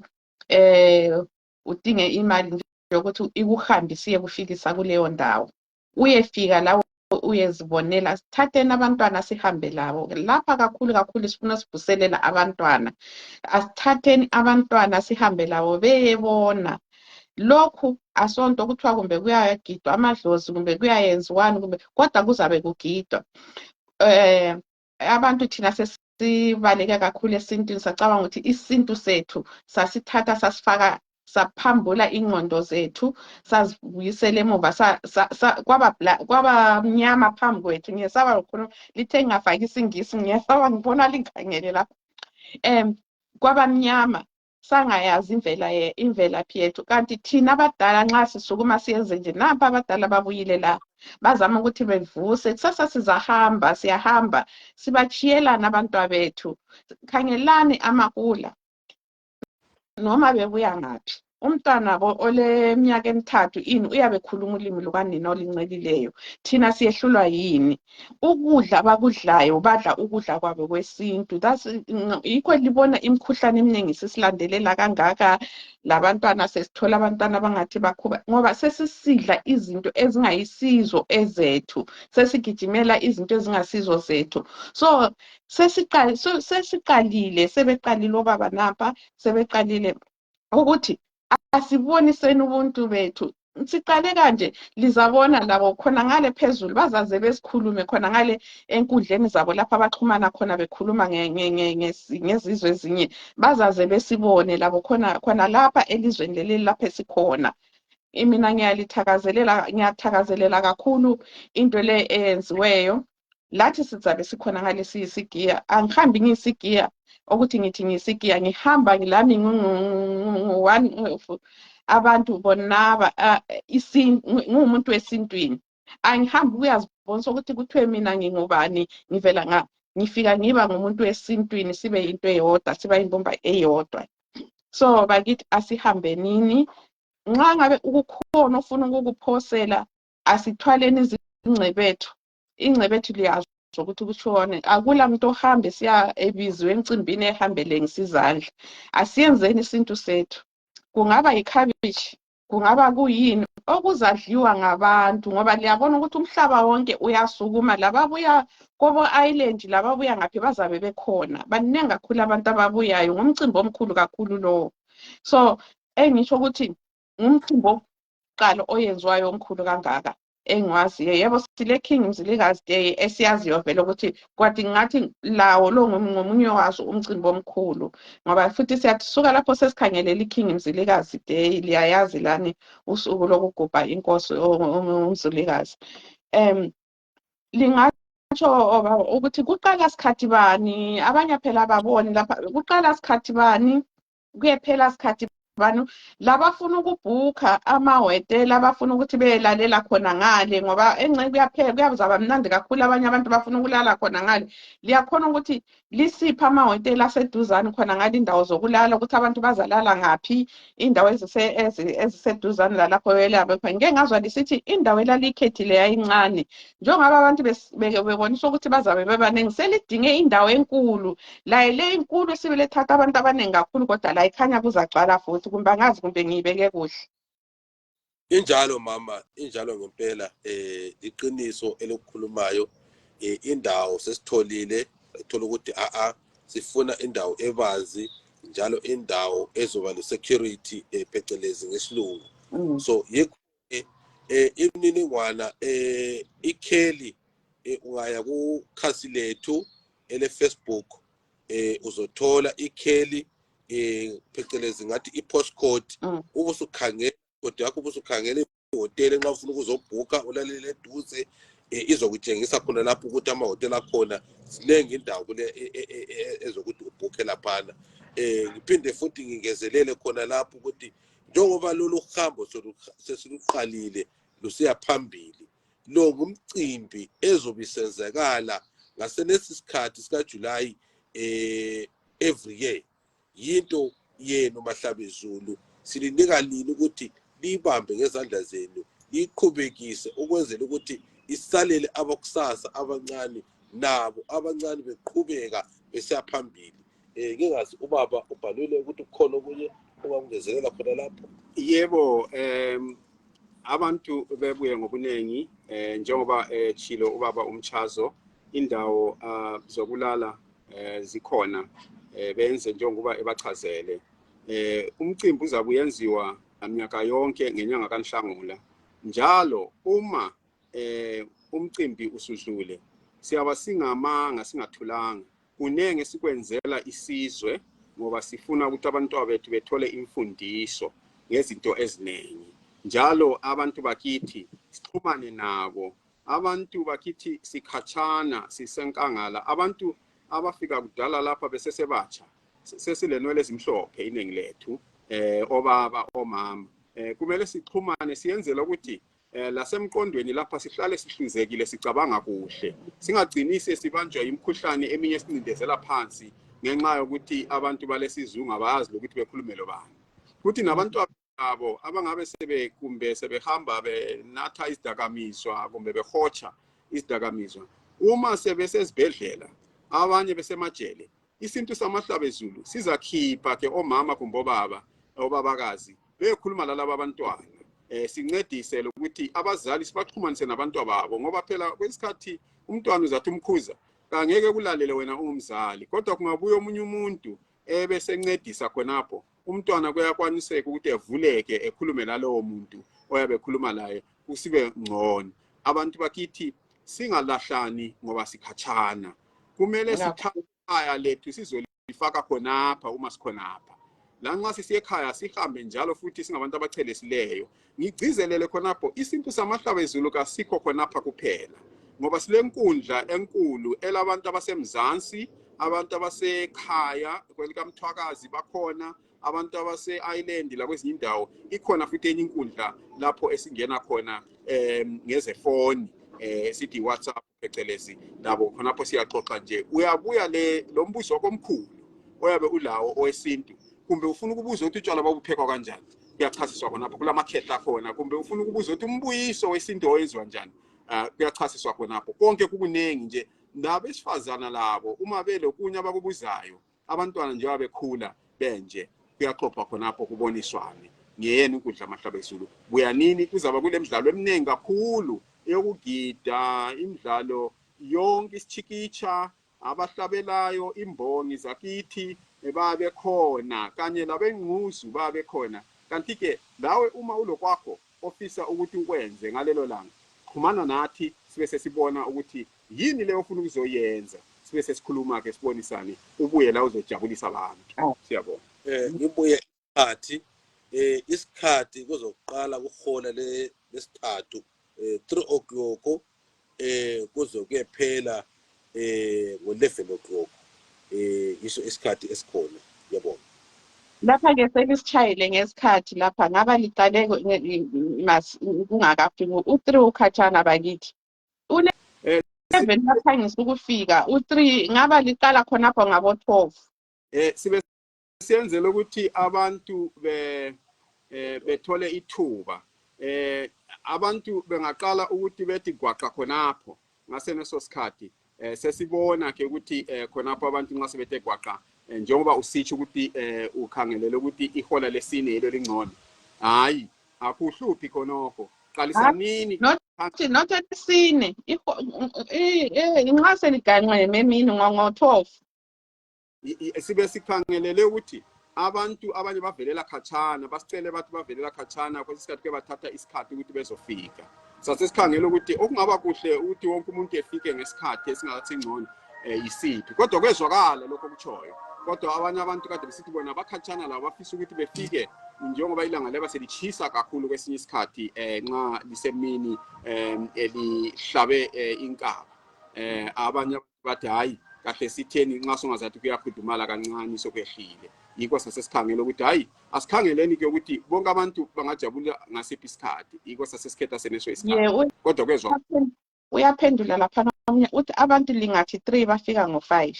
udinge imali yokuthi ikuhambise kufikisa kuleyo ndawo uyefika lawo uyezibonela sithatheni abantwana sihambe labo lapha kakhulu sifuna sivuselela abantwana asithatheni abantwana sihambe labo beyebona lokhu asonto kuthiwa kumbe kuyagidwa amadlozi kumbe kuyayenziwani kumbe kodwa kuzabe kugidwa abantu thina sesibaleke kakhulu esintwini sacabanga ukuthi isintu sethu sasithatha sasifaka saphambula ingqondo zethu sazibuyisela emuva kwaba mnyama phambi kwethu ngiyesaba ukukhuluma lithe ngingafaki isingisi ngiyesaba ngibona linkhangele lapha kwaba mnyama sangayazi imvelaphi yethu kanti thina abadala nxa sisukuma siyenze nje nampa abadala babuyile la bazama ukuthi bevuse kusasa sizahamba siyahamba sibachiyelana abantwabethu khangelani amakula noma bebuya ngaphi umntwana oleminyaka emithathu ini uyabe khuluma ulimi lukanina olincelileyo thina siyehlulwa yini ukudla abakudlayo badla ukudla kwabo kwesintu yikho libona imikhuhlane eminingi sisilandelela kangaka labantwana sesithola abantwana abangathi bakhuba ngoba sesisidla izinto ezingayisizo ezethu sesigijimela izinto ezingasizo zethu so sesiqalile sebeqalile obaba napha sebeqalile ukuthi asiboniseni ubuntu bethu siqale kanje lizabona labo khona ngale phezulu bazaze besikhulume khona ngale enkundleni zabo lapha abaxhumana khona bekhuluma ngezizwe ezinye bazaze besibone labo khona lapha elizweni leli lapha esikhona mina ngiyathakazelela kakhulu into le eyenziweyo lathi sizabe sikhona ngale siyisigiya angihambi ngiyisigiya ukuthi ngithi ngiyisigiya ngihamba ngilami abantu bonaba ngumuntu wesintwini angihambi ukuyazibonisa ukuthi kuthiwe mina ngingubani ngivela ngifika ngiba ngumuntu wesintwini sibe yinto eyodwa siba imbumba eyodwa so bakithi asihambenini nxa ngabe ukukhona ofuna ukukuphosela asithwaleni ingcebethu liyazi ukuthi kushone akula muntu ohambe siya ebiziwe emcimbini ehambele ngisizandla asiyenzeni isintu sethu kungaba ikhabishi kungaba kuyini okuzadliwa ngabantu ngoba liyabona ukuthi umhlaba wonke uyasukuma lababuya kobo island lababuya ngaphi bazabe bekhona baningi kakhulu abantu ababuyayo ngumcimbi omkhulu kakhulu lo so engisho ukuthi ngumcimbi oqala oyenziwayo omkhulu kangaka engwaziyo yebo sile King Mzilikazi Day esiyaziyo vele ukuthi kwathi ngathi lawo lo ngomunye wazo umcimbi omkhulu ngoba futhi siyathi suka lapho sesikhangelela iKing Mzilikazi Day liyayazi lani usuku lokugubha inkosi uMzilikazi lingatsho ukuthi kuqala sikhathi bani abanye phela ababoni lapha kuqala sikhathi bani kuyephela sikhathi bani labafuna ukubhuka amahhotela abafuna ukuthi belalela khona ngale ngoba kuyazaba mnandi kakhulu abanye abantu bafuna ukulala khona ngale liyakhona ukuthi lisipha amahhotela aseduzane khona ngale indawo zokulala ukuthi abantu bazalala ngaphi indawo eziseduzane lalapho belabe ngeke ngazwa lisithi indawo elalikhethile yayincane njengoba abantu bebonisa ukuthi bazabe bebanengi selidinge indawo enkulu la le inkulu sibele thatha abantu abanengi kakhulu kodwa la ikhanya kuzacwala futhi kumbe angazi kumbe ngiyibeke kuhle injalo mama injalo ngempela iqiniso elokukhulumayo indawo sesitholile ethola ukuthi sifuna indawo ebanzi njalo indawo ezoba le security phecelezi ngesilungu so yikho imininingwana ikheli ungaya ku khasi lethu ele Facebook uzothola ikheli phecelezi ngathi i-postcode ubusukhangela kodwa yakho ubusukhangela ihotela nxa ufuna ukuzobhuka ulalele eduze izokutshengisa khona lapho ukuthi amahotela akhona silengi indawo kule ezokuthi ubhuke laphana ngiphinde futhi ngingezelele khona lapho ukuthi njengoba lolu hambo sesiluqalile lusiya phambili lo ngumcimbi ezobisenzekala ngasenesi sikhathi sika July every year yinto yenu Mahlabezulu silinika lini ukuthi libambe ngezandla zenu liqhubekise ukwenzela ukuthi isalele abakusasa abancane nabo abancane beqhubeka besiyaphambili ngingazi ubaba ubhalule ukuthi kukhona okunye ongakungezelela khona lapho yebo abantu bebuye ngobunengi njengoba chilo ubaba umchazo indawo zokulala zikhona benze njengoba ebachazele umcimbi uzabuyenziwa minyaka yonke ngenyanga kaNhlangula njalo uma umcimbi usudlule siyaba singamanga singathulanga kunenge sikwenzela isizwe ngoba sifuna ukuthi abantwana bethu bethole imfundiso ngezinto eziningi njalo abantu bakithi sixhumane nabo abantu bakithi sikhatshana sisenkangala abantu abafika kudala lapha besesebatsha sesilenwele ezimhlophe iningi lethu obaba omama kumele sixhumane siyenzela ukuthi lasemqondweni lapha sihlale sihlinzekile sicabanga kuhle singagcini sibanjwa imikhuhlane eminye sincindezela phansi ngenxa yokuthi abantu balesizungu abayazi lokuthi bekhulume lobani futhi nabantu abo abangabe kumbe sebehamba benatha izidakamizwa kumbe behotsha izidakamizwa uma sebesezibhedlela abanye besemajele isintu samahlabezulu sizakhipha ke omama kumbe obabakazi bekhuluma lalabo abantwana sincedise ukuthi abazali sibaxhumanise nabantu ababo ngoba phela kwesikhathi umntwana uzathi umkhuza kangeke kulalele wena ungumzali kodwa kungabuya omunye umuntu ebesencedisa khonapho umntwana kuyakwaniseka ukuthi evuleke ekhulume nalowo muntu oyabe ekhuluma laye kusibe ngcono abantu bakithi singalahlani ngoba sikhatshana kumele sithatha lethu sizolifaka khonapha uma sikhonapha lanxa sisiye ekhaya sihambe njalo futhi singabantu abachelesileyo ngigcizelele khonapho isintu samahlabezulu kasikho khonapha kuphela ngoba silenkundla enkulu elabantu abasemzansi abantu abasekhaya kwelikamthwakazi bakhona abantu abase-island la kwezinye indawo ikhona futhi enye inkundla lapho esingena khona ngezefoni sithi WhatsApp phecelezi labo khonapho siyaxoxa nje uyabuya lo mbuzo komkhulu oyabe ulawo owesintu kumbe ufuna ukubuza ukuthi utshwala babuphekwa kanjani kuyachasiswa khonapho kulamakhetha khona kumbe ufuna ukubuza ukuthi umbuyiso wesintu oyenziwa njani kuyachasiswa khonapho konke kukunengi nje nabesifazana labo uma belokunye abakubuzayo abantwana nje babekhula benje kuyaxoxwa khonapho kuboniswane ngiyena inkundla amahlabezulu buyanini kuzaba kule midlalo eminingi kakhulu eyokugida imidlalo yonke isichikicha abahlabelayo imbongi zakithi babe khona kanye labengquzu babe khona kanti ke lawe uma ulokwakho ofisa ukuthi ukwenze ngalelo langa xhumana nathi sibe sesibona ukuthi yini leyo ufuna ukuzoyenza sibe sesikhuluma ke sibonisane ubuye la uzojabulisa abantu siyabona ngibuye isikhathi kuzoqala kuhola lesithathu 3 o'clock kuzokuyephela ngo-11 o'clock iso isikhathi esikhona yabona lapha ke selisishayile ngesikhathi lapha ngaba liqale kungakafiki u3 ukhatshana bakithi u11 laphangisa ukufika u3 ngaba liqala khonapho ngabo12 sibe siyenzele ukuthi abantu bethole ithuba abantu bengaqala ukuthi bethi gwaqa khonapho ngaseneso sikhathi sesibona ke ukuthi khonapho abantu nxa sebethe gwaqa njengoba usitsho ukuthi ukhangelele ukuthi ihola lesine yelo lingcono hayi akuhluphi khonokho qalisa nini not lesine inxa seliganqe memini ngo12 sibe sikhangelele ukuthi abantu abanye bavelela khatshana basicele bathi bavelela khatshana kwesikhathi ke bathatha isikhathi ukuthi bezofika sasesikhangela ukuthi okungaba kuhle ukuthi wonke umuntu efike ngesikhathi esingathi ngcono yisiphi kodwa kwezwakala lokho kutshoyo kodwa abanye abantu kade besithi bona bakhatshana labo bafisa ukuthi befike njengoba ilanga leba selichisa kakhulu kwesinye isikhathi nxa lisemini elihlabe inkaba abanye bathi hayi kahle sitheni nxa songazathi kuyakhudumala kancane sokwehlile yiko sasesikhangela ukuthi hayi asikhangeleni ke ukuthi bonke abantu bangajabula ngasiphi isikhathi yiko sasesikhetha seneso isikhathi kodwa kwezwa uyaphendula lapha uthi abantu lingathi 3 bafika ngo5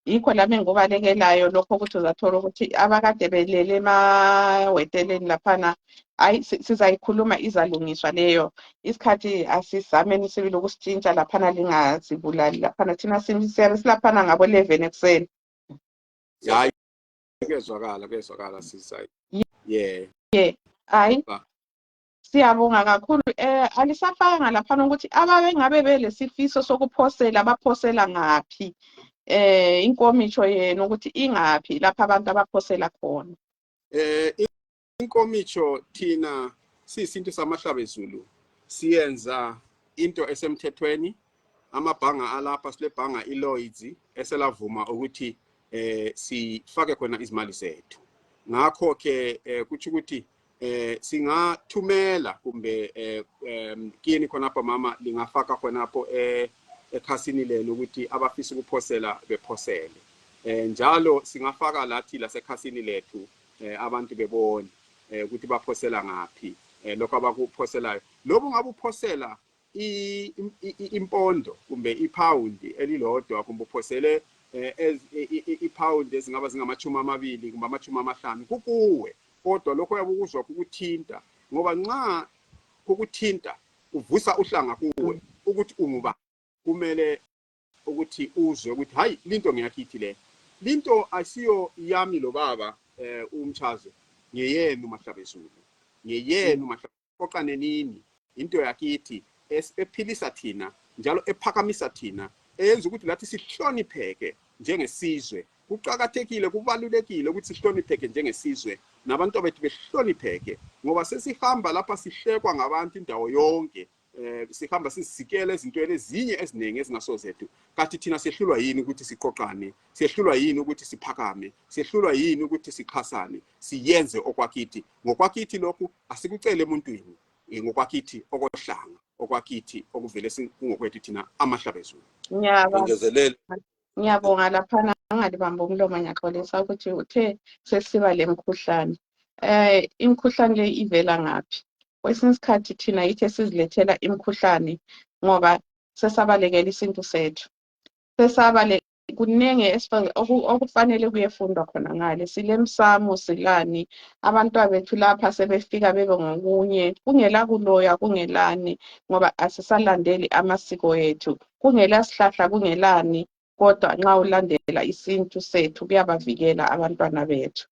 yikho lami ngobalekelayo lokho ukuthi uzathola ukuthi abakade belele emaweteleni laphana hayi sizayikhuluma izalungiswa leyo isikhathi asizameni sibili ukusitshintsha laphana lingazibulali laphana thina silaphana ngabo 11 ekuseni hayi kezwakala sisayi hayi siyabonga kakhulu alisafanga laphana ukuthi ababe ngabe belesifiso sokuphosela baphosela ngaphi inkomitsho yena ukuthi ingaphi lapha abantu abaphosela khona inkomitsho thina siyisintu samahlabezulu siyenza into esemthethweni amabhanga alapha silebhanga iLloyds eselavuma ukuthi sifake khona izimali zethu ngakho ke kuthi ukuthi singathumela kumbe kini khonapho mama lingafaka khonapho ekhasini lelo ukuthi abafisa ukuphosela bephosele njalo singafaka lathi lasekhasini lethu abantu bebone ukuthi baphosela ngaphi lokho abakuphoselayo lobu ngabe uphosela impondo kumbe ipound elilodwa kumbe uphosele ipound ezingaba zingamachumi amabili kumbe amachumi amahlanu kukuwe kodwa lokho uyabukuzwa ukuthinta ngoba nxa ukuthinta uvusa uhlanga kuwe ukuthi unguba kumele ukuthi uzwe ukuthi hayi linto ngiyakithi le linto asiyo yami lo baba umchazo ngeyenu Mahlabezulu ngeyenu Mahlabezulu oqane nini into yakithi ephilisa thina njalo ephakamisa thina eyenza ukuthi lathi sihlonipheke njengesizwe kuqhakathekile kubalulekile ukuthi sihlonipheke njengesizwe nabantu bethu behlonipheke ngoba sesihamba lapha sihlekwa ngabantu indawo yonke sihamba sisikele izintweni ezinye eziningi ezingasozethu kanti thina sehlulwa yini ukuthi siqoqane sehlulwa yini ukuthi siphakame sehlulwa yini ukuthi sixhasane siyenze okwakithi ngokwakithi lokhu asikucele emuntwini ngokwakithi okohlanga okwakithi okuvele singokwethu thina amahlabezulu ngiyabonga lapha ngalibamba umlomo ngiyaxolisa ukuthi uthe sesiba lemkhuhlane imkhuhlane le ivela ngaphi kwesinye isikhathi thina yithe sizilethela imkhuhlane ngoba sesabalekela isintu sethu kunenge okufanele kuyefundwa khona ngale silemsamo silani abantwana bethu lapha sebefika bebe ngokunye kungela kuloya kungelani ngoba asisalandeli amasiko ethu kungela sihlahla kungelani kodwa nxa ulandela isintu sethu kuyabavikela abantwana bethu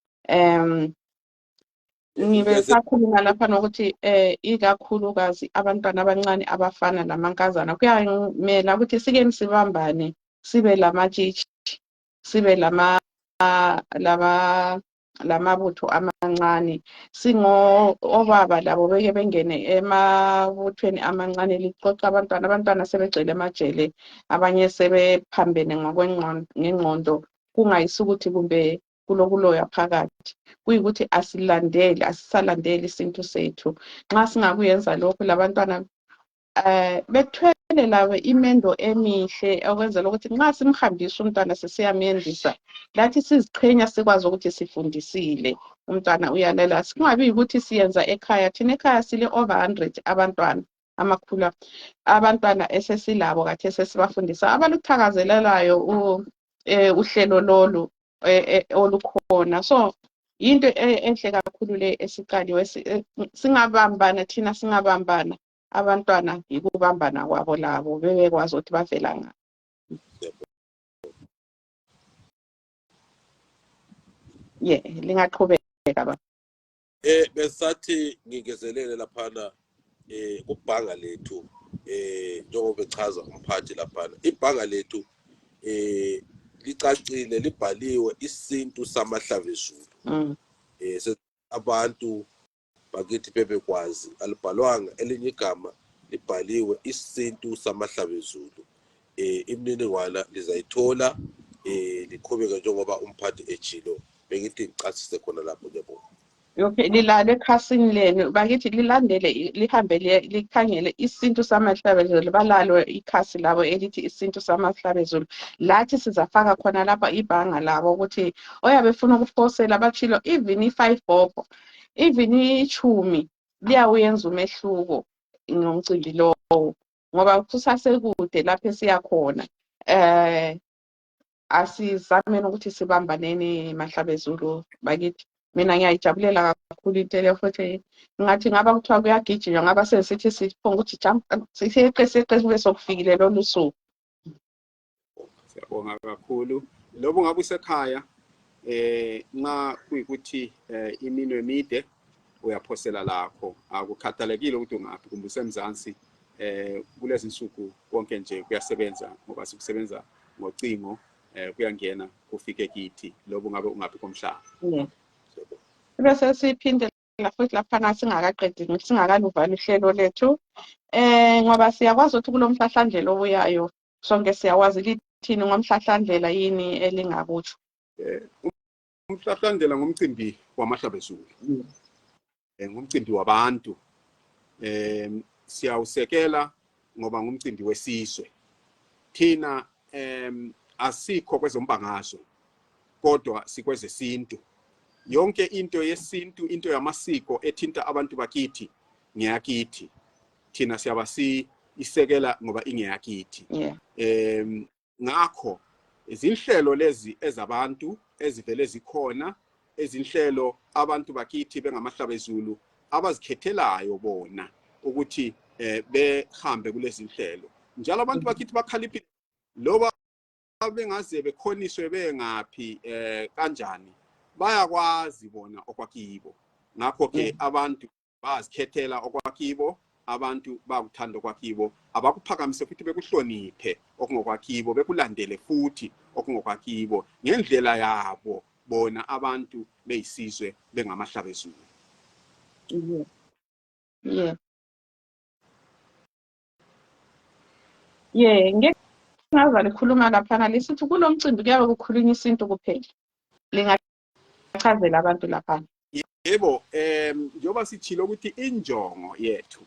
ngibe sakhuluma lapha nokuthi ikakhulukazi abantwana abancane abafana lamankazana kuyamela ukuthi sike sibambane sibe lamatshitshi sibe lamabutho amancane singo obaba labo beke bengene emabuthweni amancane lixoxa abantwana sebegcwele emajele abanye sebephambene ngengqondo kungayisukuthi kumbe kulokuloya phakathi kuyikuthi asisalandeli isintu sethu nxa singakuyenza lokhu labantwana bethwele lawe imendo emihle okwenzela ukuthi nxa simhambisa umntwana sesiyamyendisa lathi siziqhenya sikwazi ukuthi sifundisile umntwana uyalela singabi ukuthi siyenza ekhaya thina ekhaya sile over 100 abantwana amakhulu abantwana esesilabo kathi sesibafundisa abaluthakazelelayo uhlelo lolu olukhona so into enhle kakhulu le esiqaliwe singabambana thina singabambana abantwana yikubambana kwabo labo bebekwazi ukuthi bavela ngaphi lingaqhubeka baba besathi ngingezelele laphana kubhanga lethu njengoba echaza umphathi laphana ibhanga lethu licacile libhaliwe isintu samahlabezulu abantu bakithi bebekwazi alibhalwanga elinye igama libhaliwe isintu samahlabezulu imininingwana lizayithola liqhubeke njengoba umphathi ejilo bengithi ngicasise khona lapho ngiyabonga okay lilale ekhasini lenu bakithi lilandele lihambe likhangele isintu samahlabezulu balalo ikhasi labo elithi isintu samahlabezulu lathi sizafaka khona lapha ibhanga labo ukuthi oyabe ufuna ukuphosela bachilo even i5 bob even ichumi liyawuyenza umehluko ngomcimbi lowo ngoba kusasekude lapho esiyakhona asizameni ukuthi sibambaneni mahlabezulu bakithi mina ngiyayijabulela kakhulu into futhi ngathi ngaba kuthiwa kuyagijinywa ngaba sesithi siphonga ukuthi siseqe kube sokufikile lolu suku siyabonga kakhulu lobo ngabe usekhaya nxa kuyikuthi imino emide uyaphosela lakho akukhathalekile ukuthi ungaphi kumbe usemzansi kulezi insuku konke nje kuyasebenza ngoba sikusebenza ngocingo kuyangena kufike kithi lobo ngabe ungaphi komhlaba bese siphinde futhi lapha singakaqedi singakaluvala uhlelo lethu ngoba siyakwazi ukuthi kulomhlahlandlela obuyayo sonke siyawazi lithini ngomhlahlandlela yini elingakutsho umhlahlandlela ngomcimbi wamahlabezulu ngumcimbi wabantu siyawusekela ngoba ngumcimbi wesizwe thina asikho kwezombangazwe kodwa sikwezesintu. Yonke into yesintu, into yamasiko ethinta abantu bakithi ngeyakithi. Thina siyabasi isekela ngoba ingeyakithi. Ngakho izinhlelo lezi ezabantu ezivele zikhona, ezinhlelo abantu bakithi bengamahlabezulu abazikhethelayo bona ukuthi behambe kulezi zinhlelo. Njalo abantu bakithi bakhaliphi loba bengaze bekhoniswe bengaphi kanjani bayakwazi bona okwakibo. Ngakho ke abantu bazikhethela okwakibo, abantu bakuthanda okwakibo, abakuphakamise futhi bekuhloniphe okungokwakibo, bekulandele futhi okungokwakibo ngendlela yabo bona abantu beyisizwe bengamahlabezulu. Ngeke ngaza likhuluma lapha lisithi kulomcimbi kuyabe kukhulunywa isintu kuphela. Lingachazela abantu lapha. Yebo, njoba sithilo ukuthi injongo yethu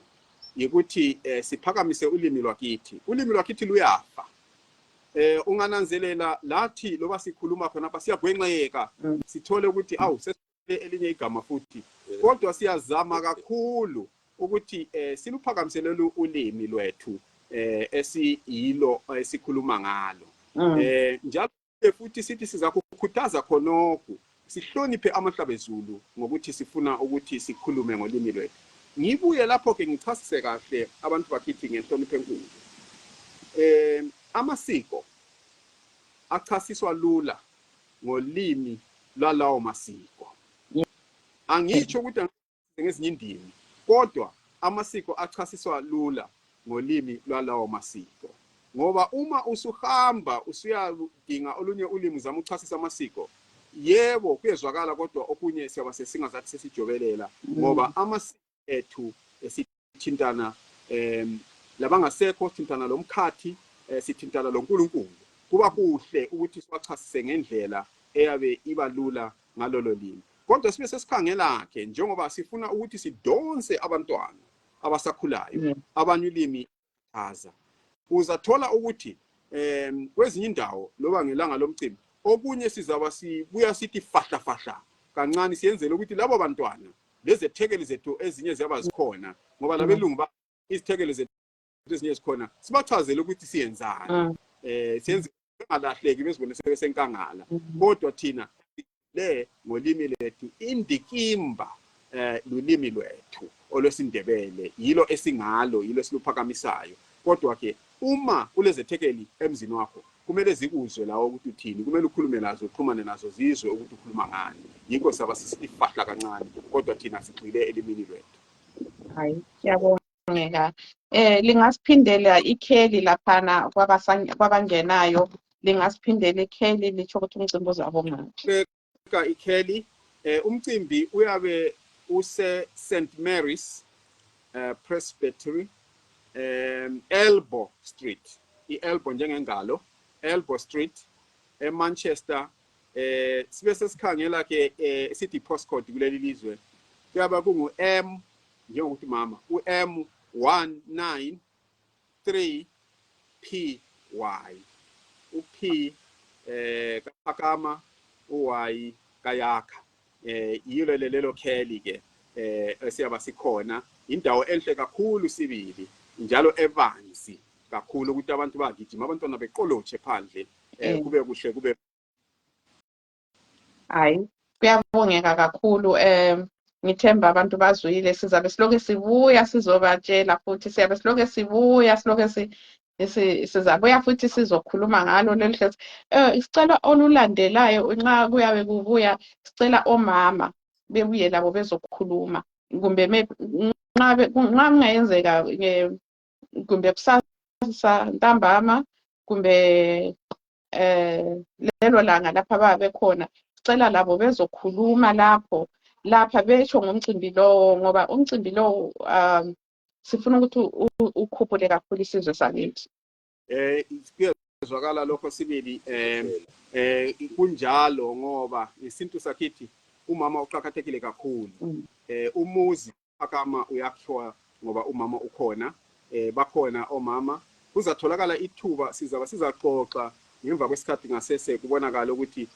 ukuthi siphakamise ulimi lwakithi. Ulimi lwakithi luyafa. Ungananzelela lathi loba sikhuluma khona apha siyagwenqeka, sithole ukuthi elinye igama futhi. Kodwa siyazama kakhulu ukuthi siluphakamisele ulimi lwethu esiyilo esikhuluma ngalo. Njalo futhi sithi siza kukhuthaza khonokho, sihloniphe amahlabezulu ngokuthi sifuna ukuthi sikhulume ngolimi lwethu. Ngibuye lapho ke ngichasise kahle abantu bakithi ngenhlonipho enkulu. Amasiko achasiswa lula ngolimi lwalawo masiko. Angitsho ukuthi ngezinye indimi, kodwa amasiko achasiswa lula ngolimi lwalawo masiko. Ngoba uma usuhamba usuyadinga olunye ulimi zama uchasisa amasiko, yebo kuyezwakala kodwa okunye siyaba sesingazathi sesijobelela ngoba amasiko ethu esithintana labangasekho, sithintana lomkhathi, sithintana loNkulunkulu. Kuba kuhle ukuthi siwachasise ngendlela eyabe ibalula ngalolo limi. Kodwa sibe sesikhangela ke njengoba sifuna ukuthi sidonse abantwana abasakhulayo abanye ulimi chaza. Uzathola ukuthi kwezinye indawo loba ngelanga lomcimbi okunye sizaba sibuya sithi fahla kancane siyenzele ukuthi labo bantwana lezi thekeli zethu ezinye ziyaba zikhona ngoba labelungu ba izithekeli zethu ezinye zikhona sibachazele ukuthi siyenzani. Siyenze ngalahleki bezibone sebesenkangala, kodwa thina ngolimi lethu indikimba lulimi lwethu olwesindebele yilo esingalo, yilo esiluphakamisayo. Kodwa ke uma kulezethekeli emzini wakho kumele zikuzwe lawo ukuthi uthini, kumele ukhulume nazo, uxhumane nazo, zizwe ukuthi ukhuluma ngani. Yinko saba sisifahla kancane, kodwa thina sigxile elimini lwethu. Hayi, siyabongeka. Lingasiphindela ikheli laphana kwabangenayo, lingasiphindela ikheli litsho ukuthi umcimbi uzabo ngaphi. Ikheli umcimbi uyabe use St Mary's Presbytery, Elbow Street, i-Elbow njengengalo, Elbow Street eManchester. Sibe sesikhangela ke sithi postcode kuleli lizwe kuyaba kungu M njengokuthi mama U-M193 PY, u-P kaphakama, u-Y kayakha. Yilo lelo kheli ke esiyaba sikhona, indawo enhle kakhulu sibili njalo ebanzi kakhulu ukuthi abantu bagijima, abantwana beqolotshe phandle, kube kuhle kube. Hayi, kuyabongeka kakhulu. Ngithemba abantu bazwile, sizabe siloke sibuya sizobatshela futhi, siyabe siloke sibuya sizabuya futhi sizokhuluma ngalo leli hlelo. Isicelo olulandelayo nxa kuyabe kubuya sicela omama bebuye labo bezokhuluma, kumbe nxa kungayenzeka kumbe kusasa ntambama kumbe lelo langa lapha babe khona, sicela labo bezokhuluma lapha besho ngomcimbi lowo, ngoba umcimbi lowo sifuna ukuthi ukhuphule kakhulu isizwe sakithi. Kuyezwakala lokho sibili, kunjalo ngoba isintu sakithi umama uqhakathekile kakhulu. Umuzi phakama uyakhiwa ngoba umama ukhona, bakhona omama. Kuzatholakala ithuba sizaxoxa ngemva kwesikhathi ngasese kubonakala ukuthi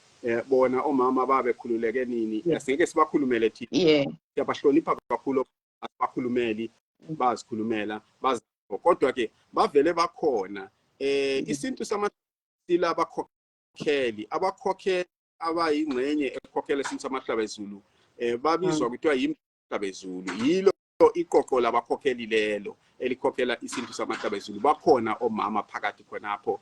bona omama babekhululeke nini asingeke sibakhulumele thina siyabahlonipha kakhulu abakhulumeli bazikhulumela kodwa ke bavele bakhona isintu samasila abakhokheli abayingxenye ekhokhela isintu samahlabezulu babizwa kuthiwa yimhlabezulu yilo iqoqo labakhokheli lelo elikhokhela isintu samahlabezulu bakhona omama phakathi khonapho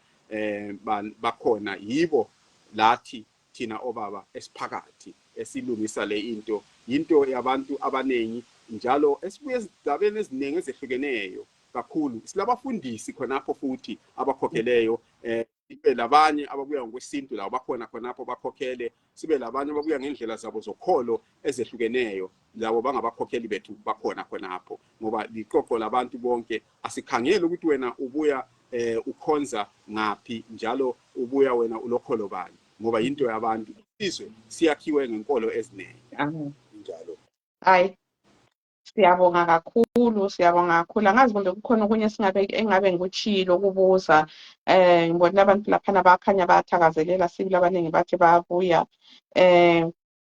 bakhona yibo lathi thina obaba esiphakathi esilungisa le into yabantu abanengi njalo esibuye ezindabeni eziningi ezehlukeneyo kakhulu silabafundisi khonapho futhi abakhokheleyo sibe labanye ababuya ngokwesintu labo bakhona khonapho bakhokhele sibe labanye ababuya ngendlela zabo zokholo ezehlukeneyo labo bangabakhokheli bethu bakhona khonapho ngoba liqoqo labantu bonke asikhangele ukuthi wena ubuya ukhonza ngaphi njalo ubuya wena ulokholo bani ngoba into yabantu isizwe siyakhiwe ngenkolo eziningi njalo hayi siyabonga kakhulu angazi kumbe kukhona okunye engabe ngikuchilo ukubuza ngibona abantu laphana bakhanya bayathakazelela sibili abaningi bathi bayabuya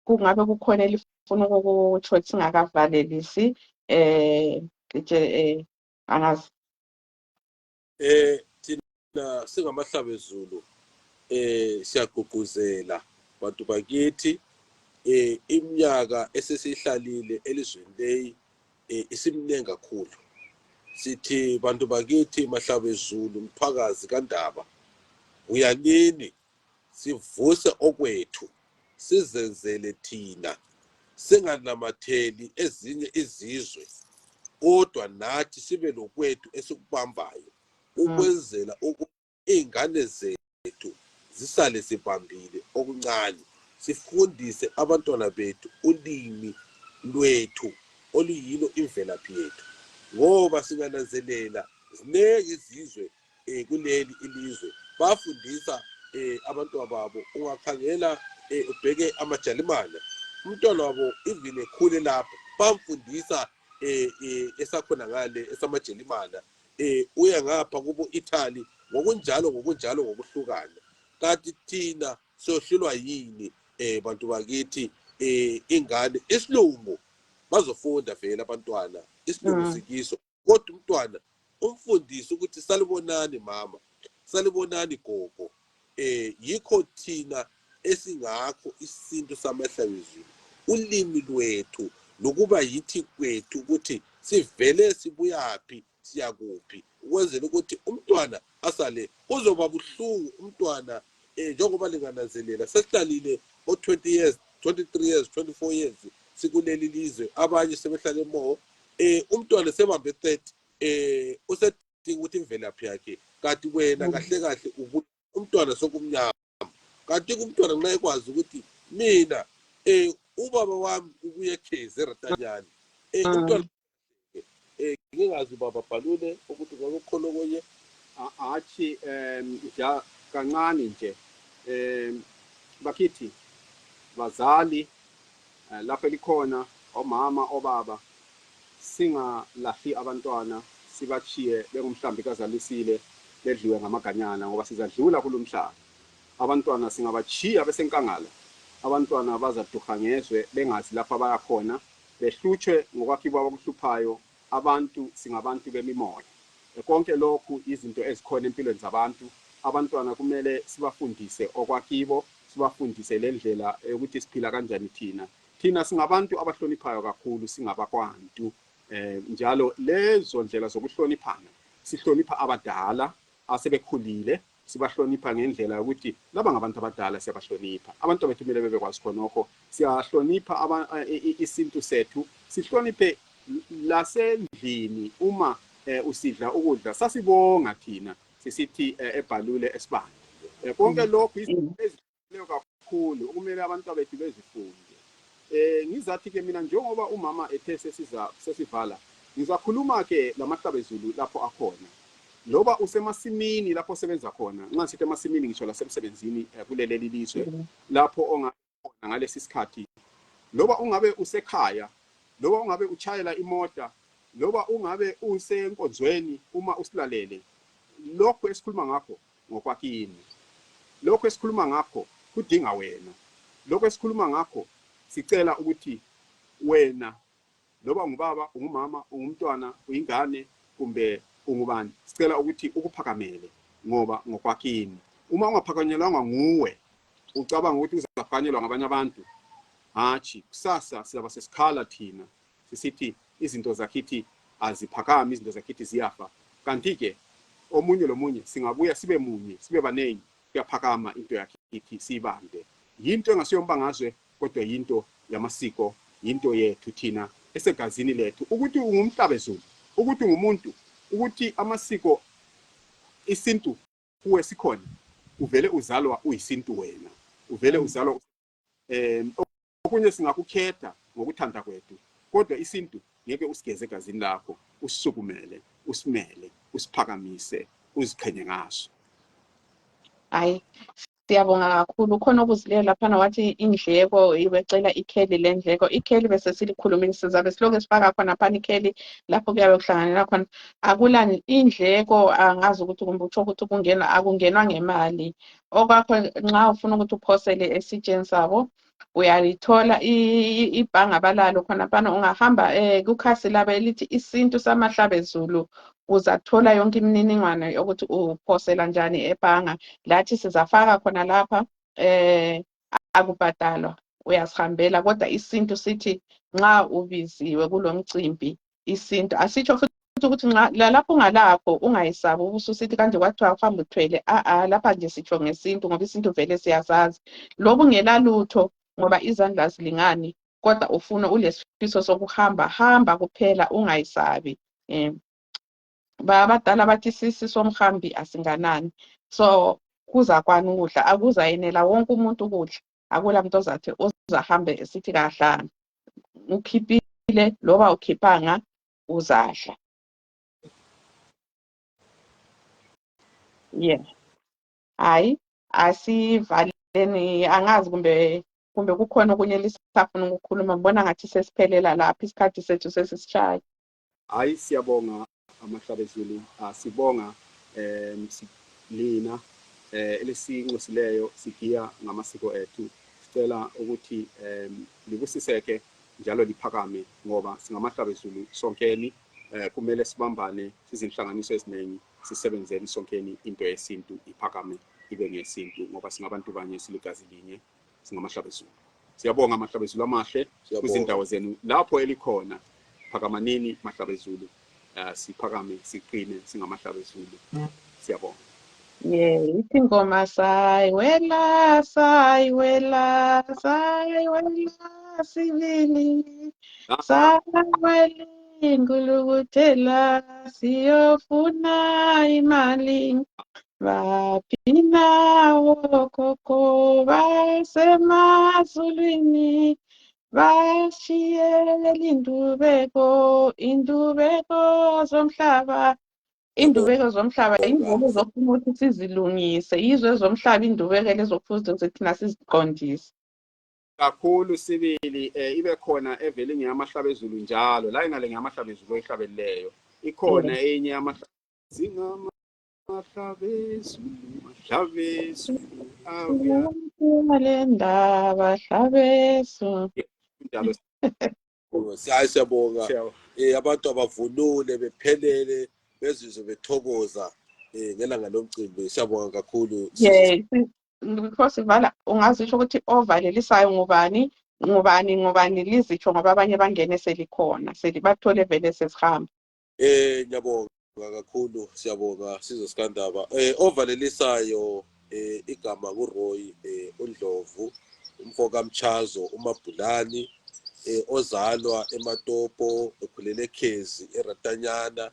kungabe kukhona elifuna ukukutsho singakavalelisi angazi thina singamahlabezulu siyagqugquzela bantu bakithi iminyaka esesihlalile elizweni leyi isimnengi kakhulu sithi bantu bakithi mahlabezulu mphakazi kaNdaba uyanini sivuse okwethu sizenzele thina singanamatheli ezinye izizwe kodwa nathi sibe lokwethu esikubambayo ukwenzela ingane zethu zisale sibambile okuncane sifundise abantwana bethu ulimi lwethu oluyilo imvelaphi yethu ngoba singananzelela zinenge izizwe kuleli ilizwe bafundisa abantwana babo ungakhangela ubheke amajalimane umntwana wabo ivile ekhule lapho bamfundisa esakhona ngale esamajalimane uya ngapha kubo Italy ngokunjalo ngokuhlukana kanti thina sohlulwa yini bantu bakithi ingane isilungu bazofunda vele abantwana isilungu sikiso kodwa umntwana umfundisi ukuthi salibonani mama salibonani gogo yikho thina esingakho isintu samahlabezulu ulimi lwethu nokuba yithi kwethu ukuthi sivele sibuyaphi siyakuphi ukwenzela ukuthi umntwana asale uzoba buhlungu umntwana njengoba lingananzelela sesihlalile o20 years 23 years 24 years sikuleli lizwe abanye sebehlale mo umntwana sebambe 30 usedinga ukuthi imvelaphi yakhe kanti wena kahle umntwana sokumnyama kanti umntwana nxa ekwazi ukuthi mina ubaba wami ubuye ekhezi eRatanyana umntwana ngingazi baba bhalule ukuthi ngokukholo konye athi ja kancane nje bakithi bazali lapho likhona omama obaba singalahli abantwana sibachiye bengumhlambi kazalisile ledliwe ngamaganyana ngoba sizadlula kulomhlaba abantwana singabachiya besenkangala abantwana bazaduhangezwe bengazi lapha bayakhona behlutshwe ngokwakhiwa abakuhluphayo abantu singabantu bemimoya konke lokhu izinto ezikhona empilweni zabantu abantwana kumele sibafundise okwakibo sibafundise lendlela ukuthi siphila kanjani thina singabantu abahloniphayo kakhulu singabakwantu njalo lezo ndlela zokuhloniphana sihlonipha abadala asebekhulile sibahlonipha ngendlela ukuthi laba ngabantu abadala siyabahlonipha abantu bethu kumele bebekwazi khonokho siyahlonipha isintu sethu sihloniphe lasendlini uma usidla ukudla sasibonga thina sisithi ebhalule esibande konke lokhu izinto ezileyo kakhulu okumele abantu bethu bezifunde ngizathi ke mina njengoba umama ethe sesivala ngizakhuluma ke lamahlabezulu lapho akhona loba usemasimini lapho osebenza khona nxa sithi emasimini ngisho lasemsebenzini kuleli lizwe lapho ongakhona ngalesi sikhathi loba ungabe usekhaya loba ungabe uchayela imota loba ungabe usenkonzweni uma usilalele lokho esikhuluma ngakho ngokwakini lokho esikhuluma ngakho kudinga wena lokho esikhuluma ngakho sicela ukuthi wena loba ngubaba ungumama ungumntwana uyingane kumbe ungubani sicela ukuthi ukuphakamele ngoba ngokwakini uma ungaphakanyelwanga nguwe ucabanga ukuthi uzaphakanyelwa ngabanye abantu hachi kusasa sizaba sesikhala thina sisithi izinto zakithi aziphakami izinto zakithi ziyafa kanti ke omunye lomunye singabuya sibe munye sibe banengi kuyaphakama into yakithi sibambe yinto engasiyombangazwe kodwa yinto yamasiko yinto yethu thina esegazini lethu ukuthi ungumhlabezulu ukuthi ungumuntu ukuthi amasiko isintu kuwe sikhona uvele uzalwa uyisintu wena uvele uzalwa okunye singakukhetha ngokuthanda kwethu kodwa isintu ngeke usigeze egazini lakho usisukumele usimele usiphakamise uziqhenye ngaso hayi siyabonga kakhulu khona okuzileyo lapha wathi indleko ibecela ikheli lendleko ikheli bese silikhulumile sizabe siloke sifaka khona phana ikheli lapho kuyabe kuhlanganela khona akulani indleko angazi ukuthi kumbe utsho ukuthi kungena akungenwa ngemali okwakho nxa ufuna ukuthi uphosele esitsheni sabo uyalithola ibhanga balalo khona phana ungahamba kukhasi labo elithi isintu samahlabezulu uzathola yonke imininingwane yokuthi uphosela njani ebhanga lathi sizafaka khona lapha akubhadalwa uyasihambela kodwa isintu sithi nxa ubiziwe kulomcimbi isintu asitsho futhi ukuthi nxa lapho ungalapho ungayisabi ubususithi kanje kwathiwa uhamba uthwele lapha nje sitsho ngesintu ngoba isintu vele siyazazi lobu ngelalutho ngoba izandla zilingani kodwa ufuna ulesifiso sokuhamba hamba kuphela ungayisabi abadala bathi sisi somhambi asinganani so kuza kwani ukudla akuzayenela wonke umuntu ukudla akula muntu ozathi uzahambe esithi kahlanga ukhiphile loba ukhiphanga uzadla hayi asivaleni angazi kumbe kukhona okunye lisafuna ukukhuluma ngibona ngathi sesiphelela lapha isikhathi sethu sesisishaya hayi siyabonga amahlabezulu sibonga lina elesinxusileyo sigiya ngamasiko ethu sicela ukuthi libusiseke njalo liphakame ngoba singamahlabezulu sonkeni kumele sibambane sizinhlanganiso eziningi sisebenzeni sonkeni into yesintu iphakame ibe ngesintu ngoba singabantu banye siligazi linye singamahlabezulu siyabonga amahlabezulu amahle kuzindawo zenu lapho elikhona phakamanini mahlabezulu siphakame siqine singamahlabezulu siyabonga ithi ingoma sayiwela sibili sayiwela ingulukuthela siyofuna imali baphina wokhokho basemazulwini bashiyela indubeko zomhlaba indubeko zomhlaba indlela zokufuna ukuthi sizilungise yizwe zomhlaba indubeko lezokufuza ukuthi thina siziqondise kakhulu sibili ibe khona evele ngiyamahlabezulu njalo la ingale ngiyamahlabezulu oyihlabeleyo ikhona enye yamahlabezulu lendaba hlabesu njalo siyabonga abantu abavunule bephelele bezizwe bethokoza ngelanga lomcimbi siyabonga kakhulu because vala ungazisho ukuthi ovalelisayo ngubani lizitsho ngoba abanye bangene selikhona selibathole vele sesihamba ngiyabonga kakhulu siyabonga Sizwe Sikandaba ovalelisayo igama nguRoy uNdlovu umfoka Mchazo uMabhulani ozalwa eMatopo ekhulele eKhezi eRatanyana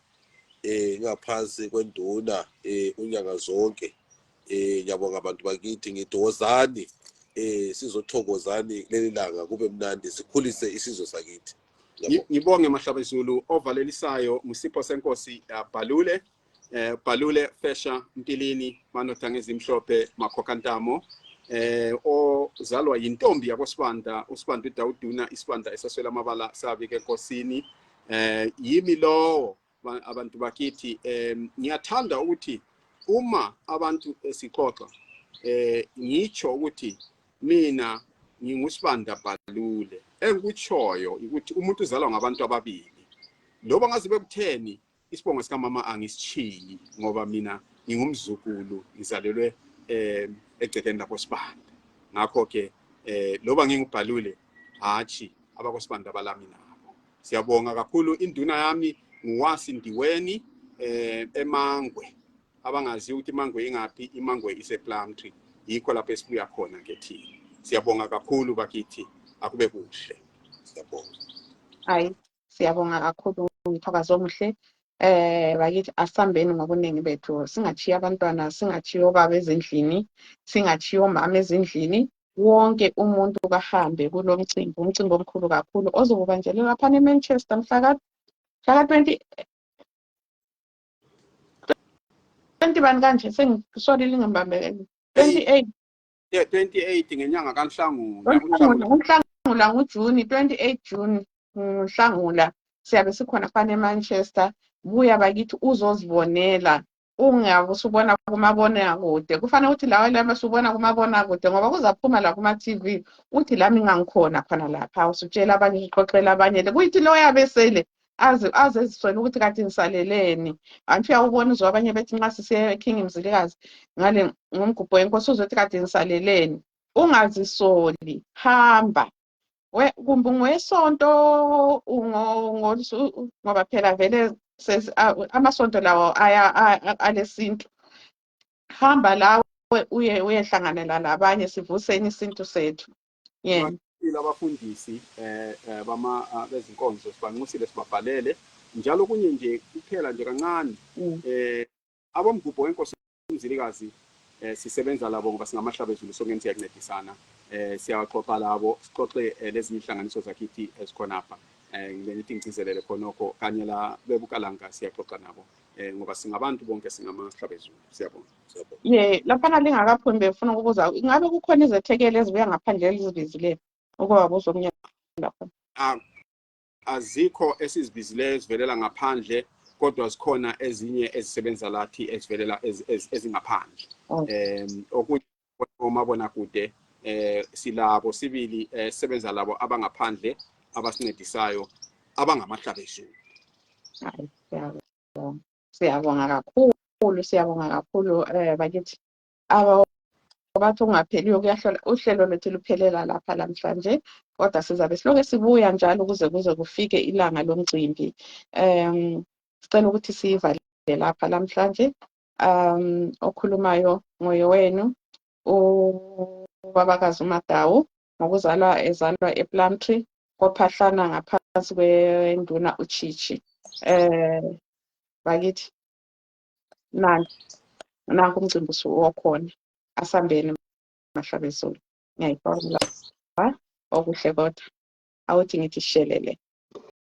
ngaphansi kwenduna unyanga zonke ngiyabonga abantu bakithi ngithi wozani sizothokozani leli langa kube mnandi sikhulise isizwe sakithi ngibonge mahlabezulu ovalelisayo ngusipho senkosi Bhalule Fesha Mtilini Manotha ngezimhlophe Makhokantamo ozalwa yintombi yakosibanda usibanda uDawuduna isibanda esaswela amabala sabike enkosini yimi lowo abantu bakithi ngiyathanda ukuthi uma abantu sixoxa ngitsho ukuthi mina ngingusibanda Balule engikutshoyo ukuthi umuntu uzalwa ngabantu ababili loba ngaze bekutheni isibongo sika mama angisitshiyi ngoba mina ngingumzukulu ngizalelwe egcekeni lapho Sibanda ngakho ke loba ngingubhalule hathi abakosibanda balami nabo siyabonga kakhulu induna yami nguwasi Ndiweni eMangwe abangazi ukuthi iMangwe ingaphi iMangwe ise Plumtree yikho lapho esibuya khona ngethini siyabonga kakhulu bakithi akube kuhle siyabonga hayi siyabonga kakhulu ngithokoza omuhle bakithi asambeni ngobuningi bethu singachiya abantwana singachiya obaba ezindlini singachiya omama ezindlini wonke umuntu kahambe kulo umcimbi omkhulu kakhulu ozokubanjelwa lapha eManchester mhla ka 20 bani kanje sorry lingembambeke 28 28 ngenyanga kaNhlangula ngoJuni 28 June Nhlangula siyabe sikhona phana eManchester buya bakithi uzozibonela ungabe usubona kumabonakude kufanele ukuthi lawe lama usubona kumabonakude ngoba kuzaphuma la kuma TV uthi lami ngangikhona khona lapha usutshela abanye uxoxela abanye kuyithi lo yabesele azeziswela ukuthi kanti ngisaleleni anifika ubona uzwa abanye bethi nxa sisiye King Mzilikazi ngale ngomgubho yenkosi uzothi kanti ngisaleleni ungazisoli hamba kumbe ngwesonto ngoba phela vele amasonto lawo alesintu hamba lawe uyehlanganela labanye sivuseni isintu sethu abafundisi bezinkonzo sibanxusile sibabhalele njalo kunye nje kuphela nje kancane abomgubho wenkosi Mzilikazi sisebenza labo ngoba singamahlabezulu sonke siyakuncedisana siyaxoxa labo sixoxe lezi inhlanganiso zakithi esikhona apha ngenithi ngicizelele khonoko kanye la bebukalanga siyaxoxa nabo ngoba singabantu bonke singamahlabezulu siyabonga lapha lingakaphumi befuna ukubuza ingabe kukhona izethekeli ezibuya ngaphandle ezibizileyo ukuba buzomnyaka lapha azikho esizibizileyo ezivelela ngaphandle kodwa zikhona ezinye ezisebenza lathi ezivelela ezingaphandle okunye omabonakude silabo sibili sebenza labo abangaphandle abasincedisayo abangamahlabezulu siyabonga kakhulu bakithi bathi ungapheliyo kuyahlola uhlelo lwethu luphelela lapha namhlanje kodwa sizabe siloke sibuya njalo kuze kufike ilanga lomcimbi sicela ukuthi sivale lapha namhlanje okhulumayo ngoye wenu ubabakazi uMadawu ezalwa ePlumtree kophahlana ngaphansi kwenduna uChichi bakithi nanku umcimbi okhona asambeni mahlabezulu ngiyayibonga okuhle kodwa awuthi ngithi shelele